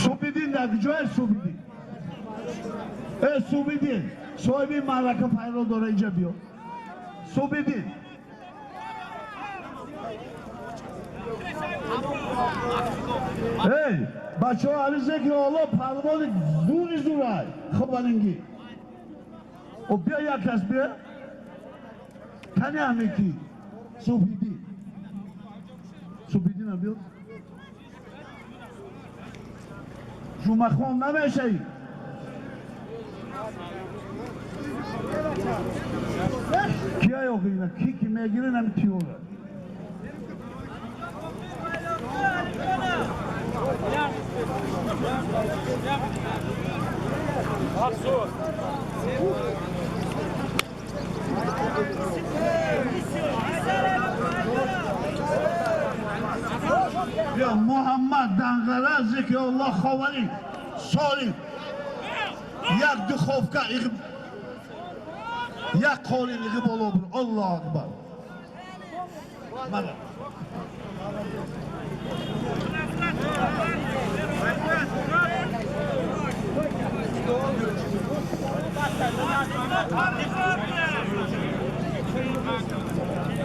Субидин дар куҷое Субидин? Э Субидин, соҳиби маърака файро дора, инҷа биё. Субидин. Эй, бачаҳо, ҳамин зикри Аллоҳ паҳлавони зури зурай. Хобалингӣ. О биё як кас биё. Кани ҳаме ки? Субидин. Субидинам биё. Ҷумъахон намешавӣ. Кия ёхина? Ки ки мегирӣ нами тиёра. Биё Муҳаммад Данғара, зикри Аллоҳ ховарӣ солим. Як духовка як қолин иғи боло бур. Аллоҳу акбар. Мана.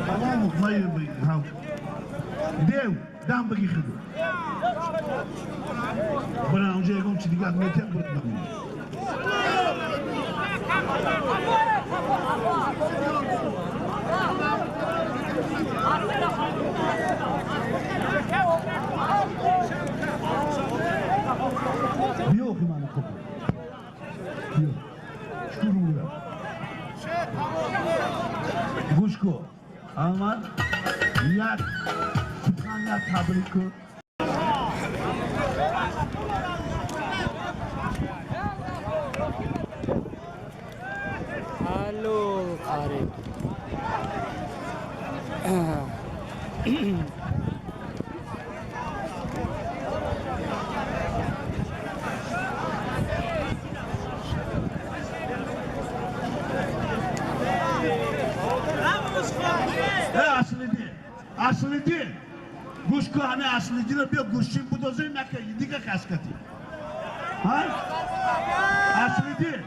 Тамом дев дам бигӣ хиду. Бира онҷо ягон чи дигар метиҳам бур. Биё ки мана хуб. Биё. Шукур мегӯям. Гӯш кун. Амад як сухан як табрик кун. Алло, қариб. Э Аслидин, Аслидин, гӯш кун, ҳамин Аслидинро биё гӯштин будозем яка дига каскати. Ҳа? Аслидин.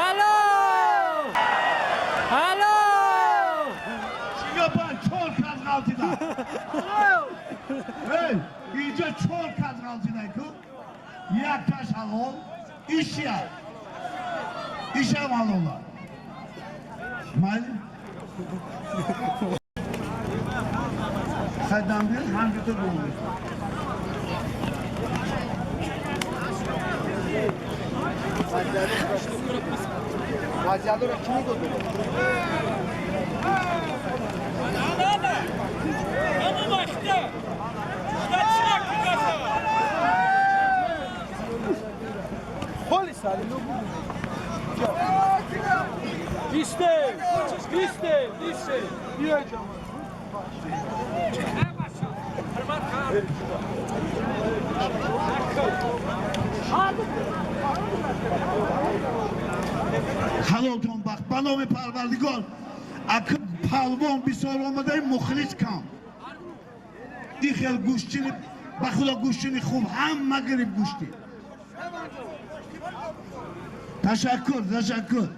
Алло! Алло! Чига ба чор кас ғалтида. Эй, инҷа чор кас ғалтида ку. Якташ ҳалол, ишия. Ишам ҳалола. Майли? Хайдам бир, ҳамҷута гул. Вазиялоро кӣ медод? Ҳалолтон бахт, ба номи Парвардигор. Ак палвон бисёр омадаи, мухлис кам. Ин хел гӯштини, ба худо гӯштини хуб ҳама гириб гӯштӣ. Ташаккур, ташаккур.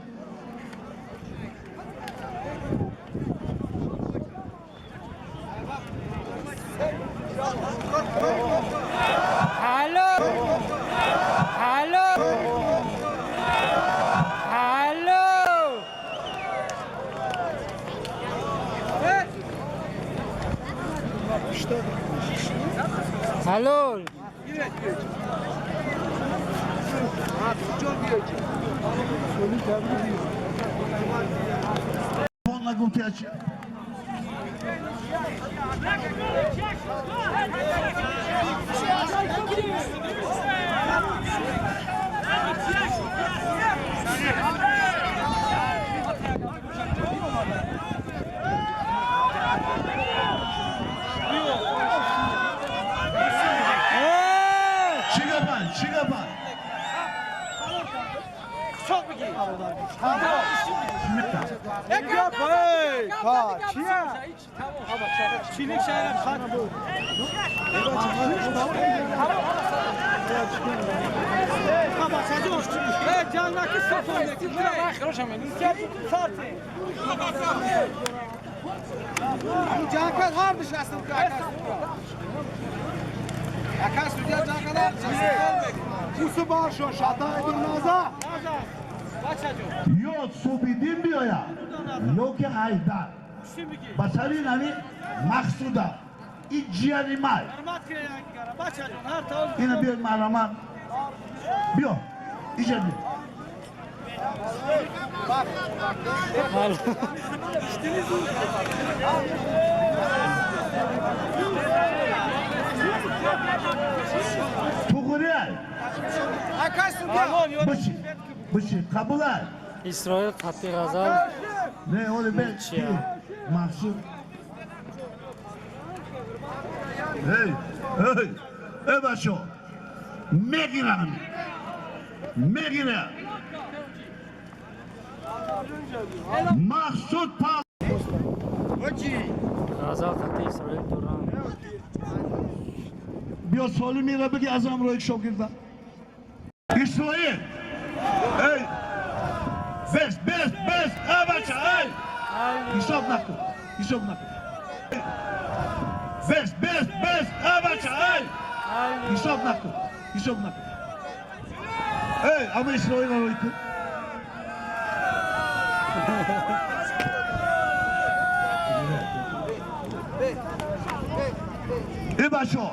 Алло! Алло! Алло! Алло! Он нагуфти чи? Чӣ гапа? Ё Субиддин биёяд, ё ки Ҳайдар. Ба сари нави Мақсуда. И ҷияни май. Ина биёд марҳамат. Биё. Иҷа биё. Туғрияй. Биши. Биши. Қабулай. Исроил қатъи ғазал. Не, оли бе. Мақсуд. Эй, эй, эй бачо. Мегирам. Мегирам. Мақсуд пал. Ғазал қатъи Исроил дуран. Биё Солимира биги аз амрои шогирда. Исроил. Эй. Бес, бес, бес. Эй бача, эй. Ҳисоб накун. Ҳисоб накун. Бес, бес, бес. Эй бача, эй. Ҳисоб накун. Ҳисоб накун. Эй, ама Исроил рой кун. Эй бачо,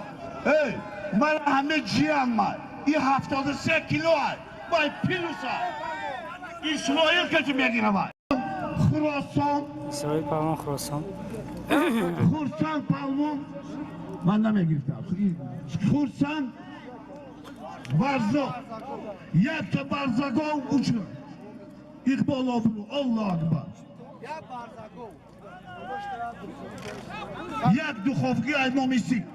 эй, ман ҳама ҷиям ман. И 73 кило ай. Вай плюс ай. Исроил кати мегирам ай. Хуросон. Исроил палвон Хуросон. Хурсанд палвон. Ман намегирифтам. Хурсанд Барзо. Якта барзагов учун. Иқбол обрӯ. Аллоҳу акбар. Як духовки ай номиси.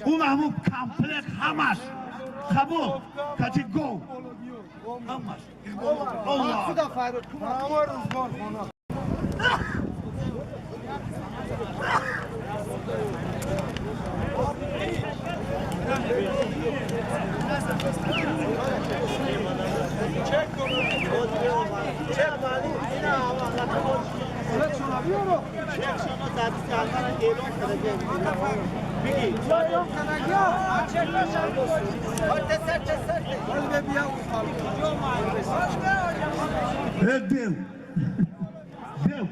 Он ҳамун комплект ҳамаш. Қабул. Кати гов. Ҳамаш. Аллоҳ. Deu. Deu.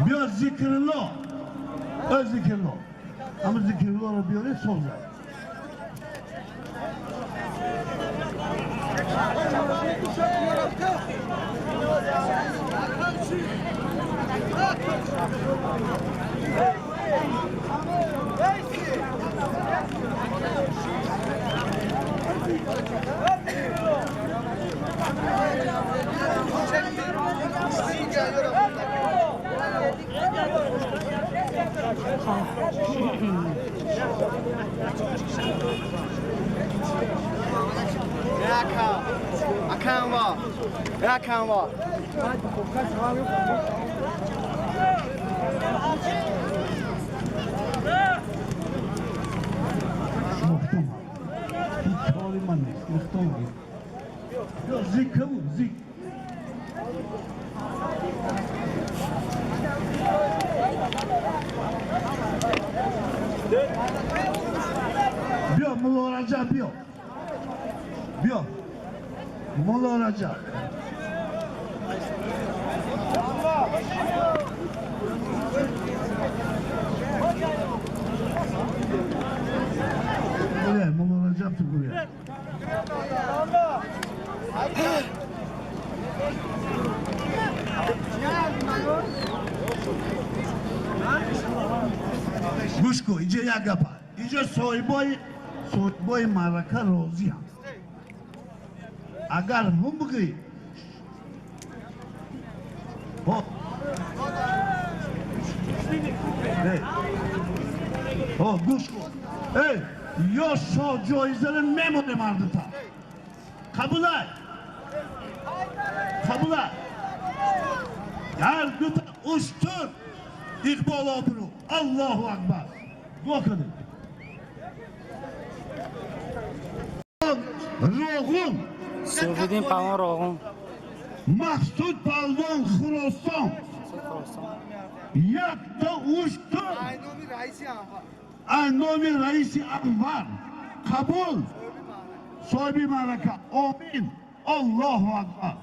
Биё Зикрилло. Ой Зикрилло. Ама Зикриллоро биёред созад. Биё Мулло Раҷаб, биё. Биё. Мулло Раҷаб. Мулло Раҷаб ту гӯя. Гӯш кун, инҷа як гапа. Инҷа соҳибои маърака розиам. Агар ҳум бигӯӣ, Гӯш кун. Эй, ё шоҳ ҷоизаро мемонем ҳардута. Қабулай? Қабулай? Ҳар дута уштур. Иқбол обрӯ. Аллоҳу акбар. Дуо кунед. Роғун. Суфиддин палвон Роғун. Мақсуд палвон Хуросон. Якта уштур. Айноми раиси Анвар. Қабул. Соҳиби маърака. Омин. Аллоҳу акбар.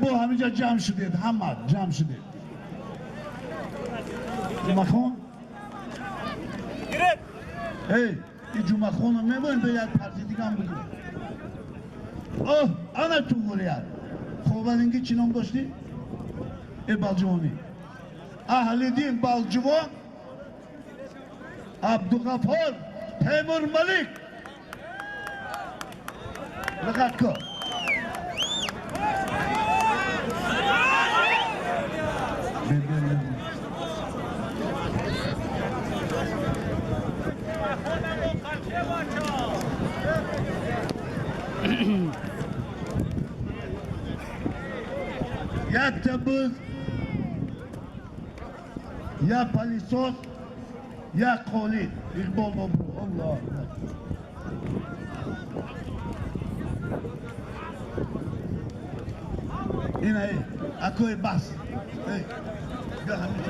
Бо ҳаминҷа ҷамъ шудед, ҳама ҷамъ шудед. Ҷумъахон? Эй, и Ҷумъахонро мебоем ба як парти дигам бигирем. Оҳ, ана туғурият. Ховалинги чӣ ном доштӣ? Э, Балҷувонӣ. Аҳлиддин Балҷувон, Абдуғаффор Темур Малик. Диққат кун. Якта буз, я пылесос, я қолин. Иқбол обрӯ. Аллоҳ. Ина эй, акои бас. Эй, бیا ҳамин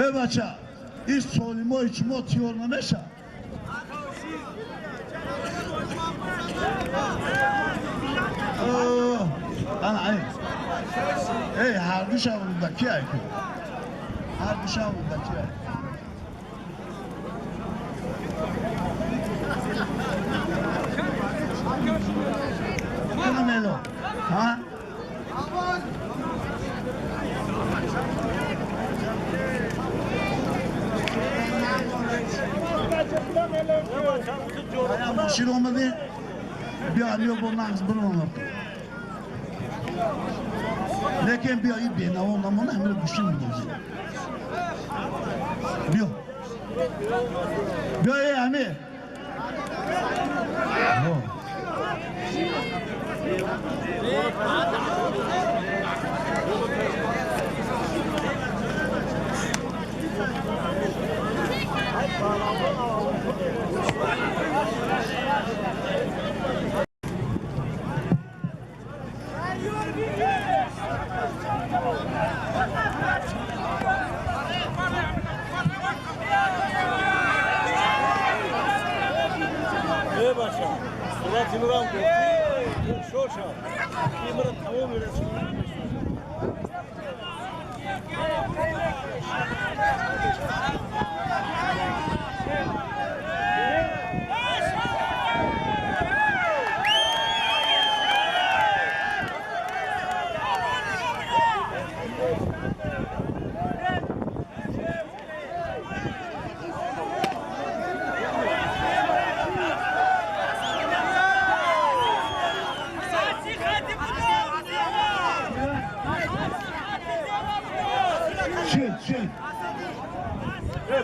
эй бача, ин солимои шумо тиёр намешавад? Ана эй. Эй, ҳардушам рӯдаки ай ку. Ҳардушам рӯдаки ай. Ина мело. Ҳа? Ая мошин омадӣ? Биё, биё бо нағз бирон. Лекин биё и бенаво намона ҳамира гӯштин бидозӣ. Биё. Биё эй Амир.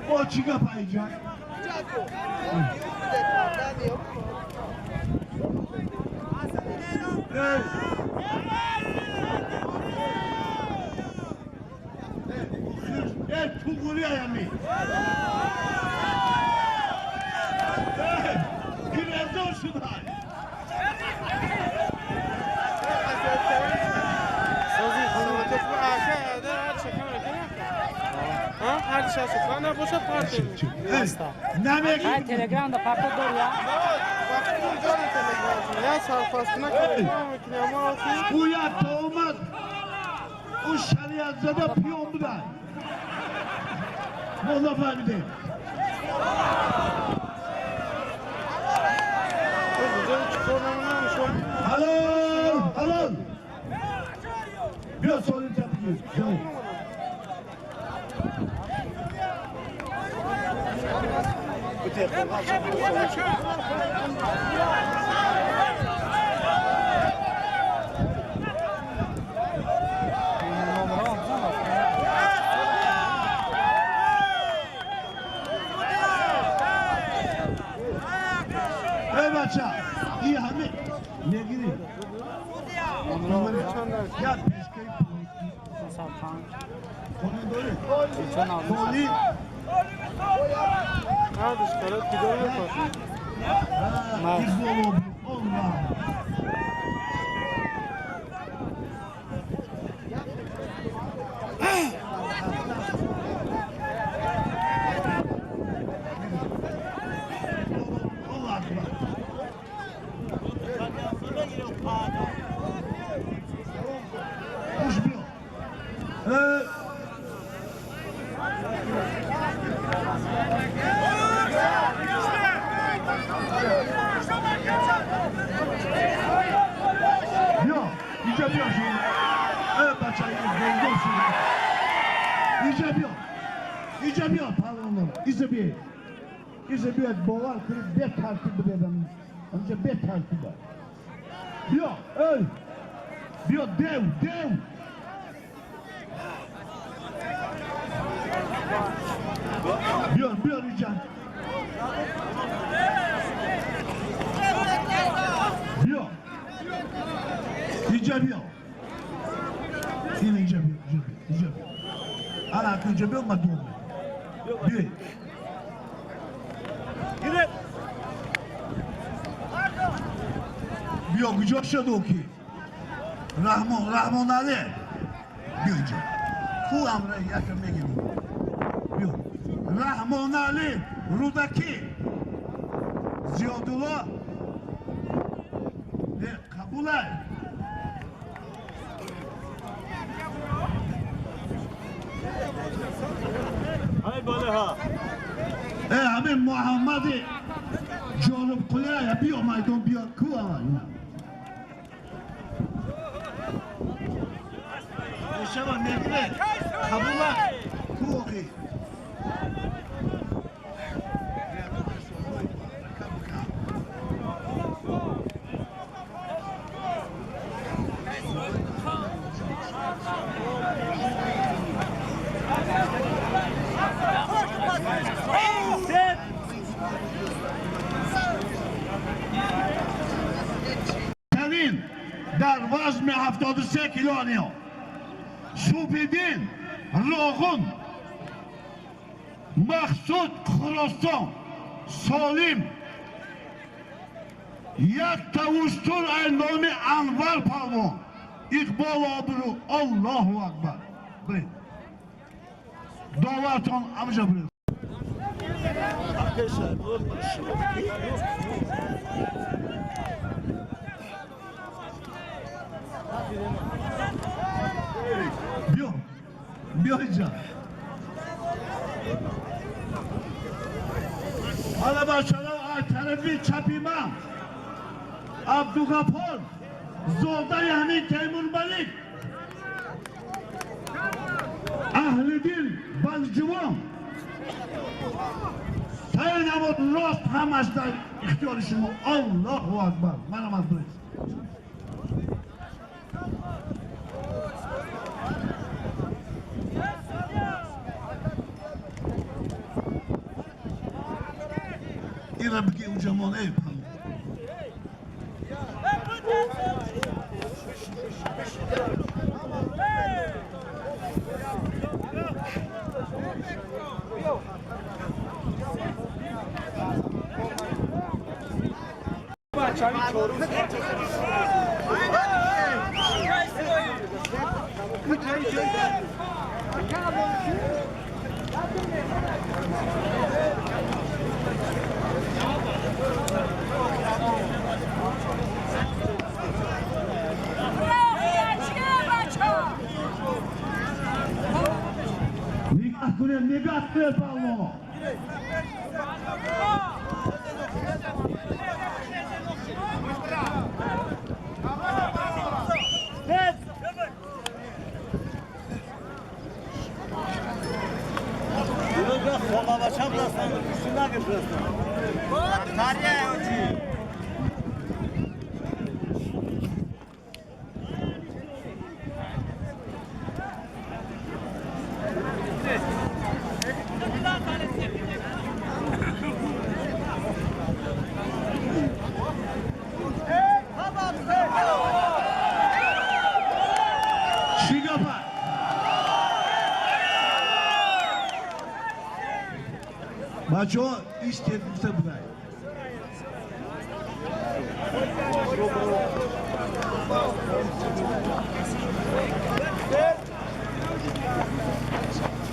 Бо чӣ гап айҷа? Эй, туғури аями. Гирезон шудай. 65 набошад партем. Намегӣ. Ай Телеграм да парто дор я. Вақтун дорем Телеграм. Я сарпастина кардам мекунем ама охи. Ӯ як то омад. Ӯ шариатзада пиён буда. Мо нафаҳмидем. Ҳалол, ҳалол. Биё солим тапигир. Эй бача, и ҳаме мегирӣ. Як пешкаи 505. Хона дорӣ? 390. Холи? Ҳардуш карат кидор мепартем. Иқбол Аллоҳ. Аллоҳ акбар. Хуш биё. Биё, инҷа биё шумо. Бача, гундор шуда. Инҷа биё. Инҷа биё, палвонон. Инҷа биё. Инҷа биё, бовар кунед, бетартиб будедам. Инҷа бетартиба. Биё, эй. Биё, дев, дев. Биё, биё инҷа. Биё. Инҷа биё. Ин инҷа биё, инҷа биё, инҷа биё. Ана инҷа биё, ман дур мекунам. Биё. Биё, куҷо шуд ӯ ки? Раҳмон, Раҳмоналӣ. Биё инҷа. Ку амра яка мегирем. Биё. Раҳмоналӣ, Рӯдакӣ. Зиёдулло. Не, қабулай. Э, ҳамин Муҳаммади Ҷолибқулия, биё майдон, биё, ку ама ина. Мешава мегире. Қабула. Ку охи. Тарин дар вазни 73 килониё. Суфиддин Роғун, Мақсуд Хуросон, Солим, як тавуштур ай номи Анвар палвон, Иқбол обрӯ. Аллоҳу акбар. Биред. Довартон амҷа биред. Биё, биё инҷа. Ҳала бачаҳо, аз тарафи чапи ман Абдуғаффор, зодаи ҳамин Темурмалик, Аҳлиддин Балҷувон. Таи намуд рост ҳамаш дар ихтиёри шумо. Аллоҳу акбар. Манам аз биред. Ира бигӣ уҷамон, эй палвон. Нигоҳ кунед, нигоҳ кунед паҳлвоно. Чӣ гапа? Бачаҳо, истед гуфта будай.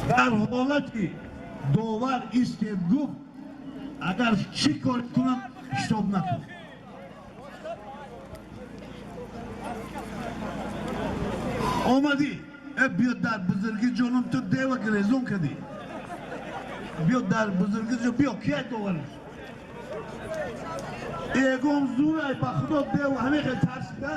Дар ҳолати довар истед гуфт, агар чӣ кор кунам, ҳисоб накун. Омадӣ, э биё дар бузургӣ ҷонум, ту дева гирезон кардӣ. Биё дар бузургӣ ҷон, биё кия довариш? Ягон зурай, ба худо дева ҳамин хел тарсида.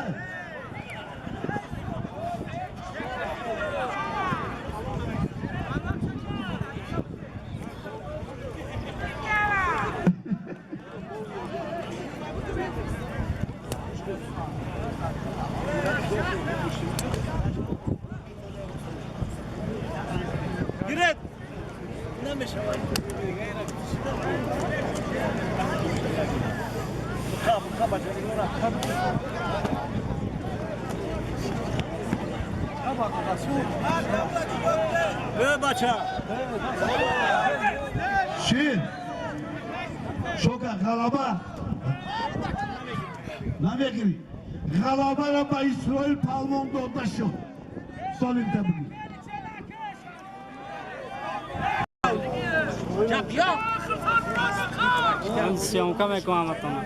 Шин шока ғалаба намегирӣ. Ғалабаро ба Исроил палвон дода шуд. Солим табрик. Съёмка мекунам атона.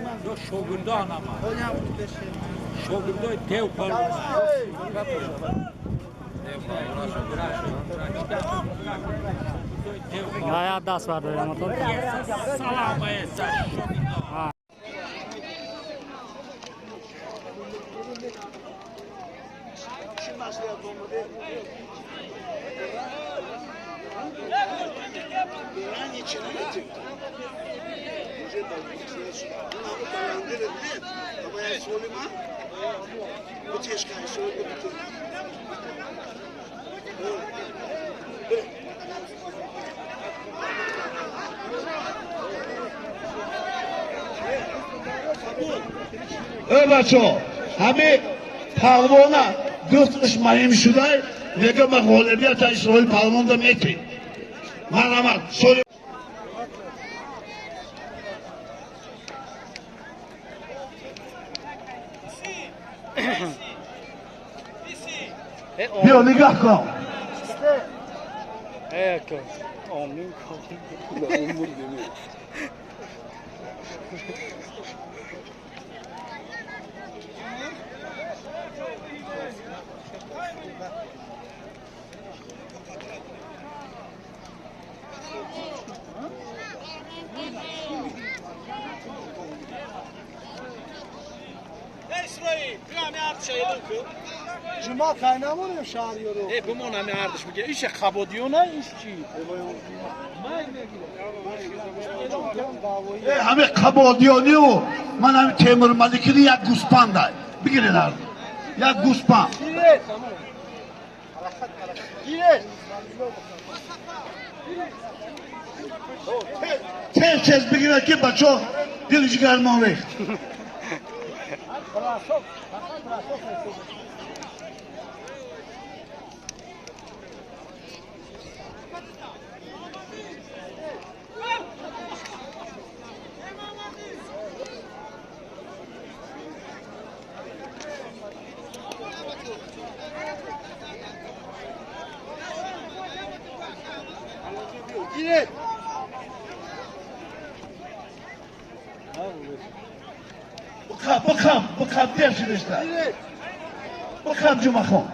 Шогирдонама. Шогирдои дев палвон. Я даст бардорам атон. Салам эса шогирдон. Э бачо, ҳами паҳлвона дӯсташ маҳим шудай, мега ма ғолибията Исроил паҳлвонда мети. Марҳамат, соли биё нигоҳ кун. Эко, омин кун. Cuma kaynamıyor şahriyoru. Бимон ҳами ҳардаш мега. Ише қабодиёна, иш чи? Ҳами қабодиёниву ман ҳами Темурмаликини як гӯспандай. Бигиред ҳарду. Як гӯспанд. Тез тез бигирад ки бачо дили ҷигармон рехт. Бухам, бухам, дер шудашта. Бухам, Ҷумъахон.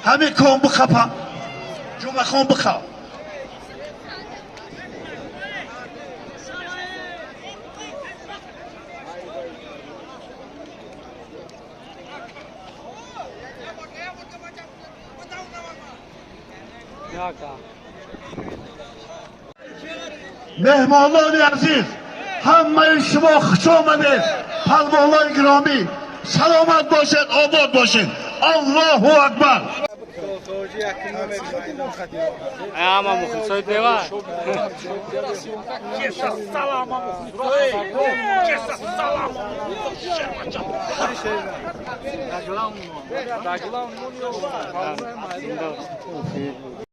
Ҳамин кон бихапам, Ҷумъахон, бихап. Меҳмонони азиз, ҳамаи шумо хуш омадед. Палвонҳои гиромӣ, саломат бошед, обод бошед. Аллоҳу акбар. Ама мухлисои дева.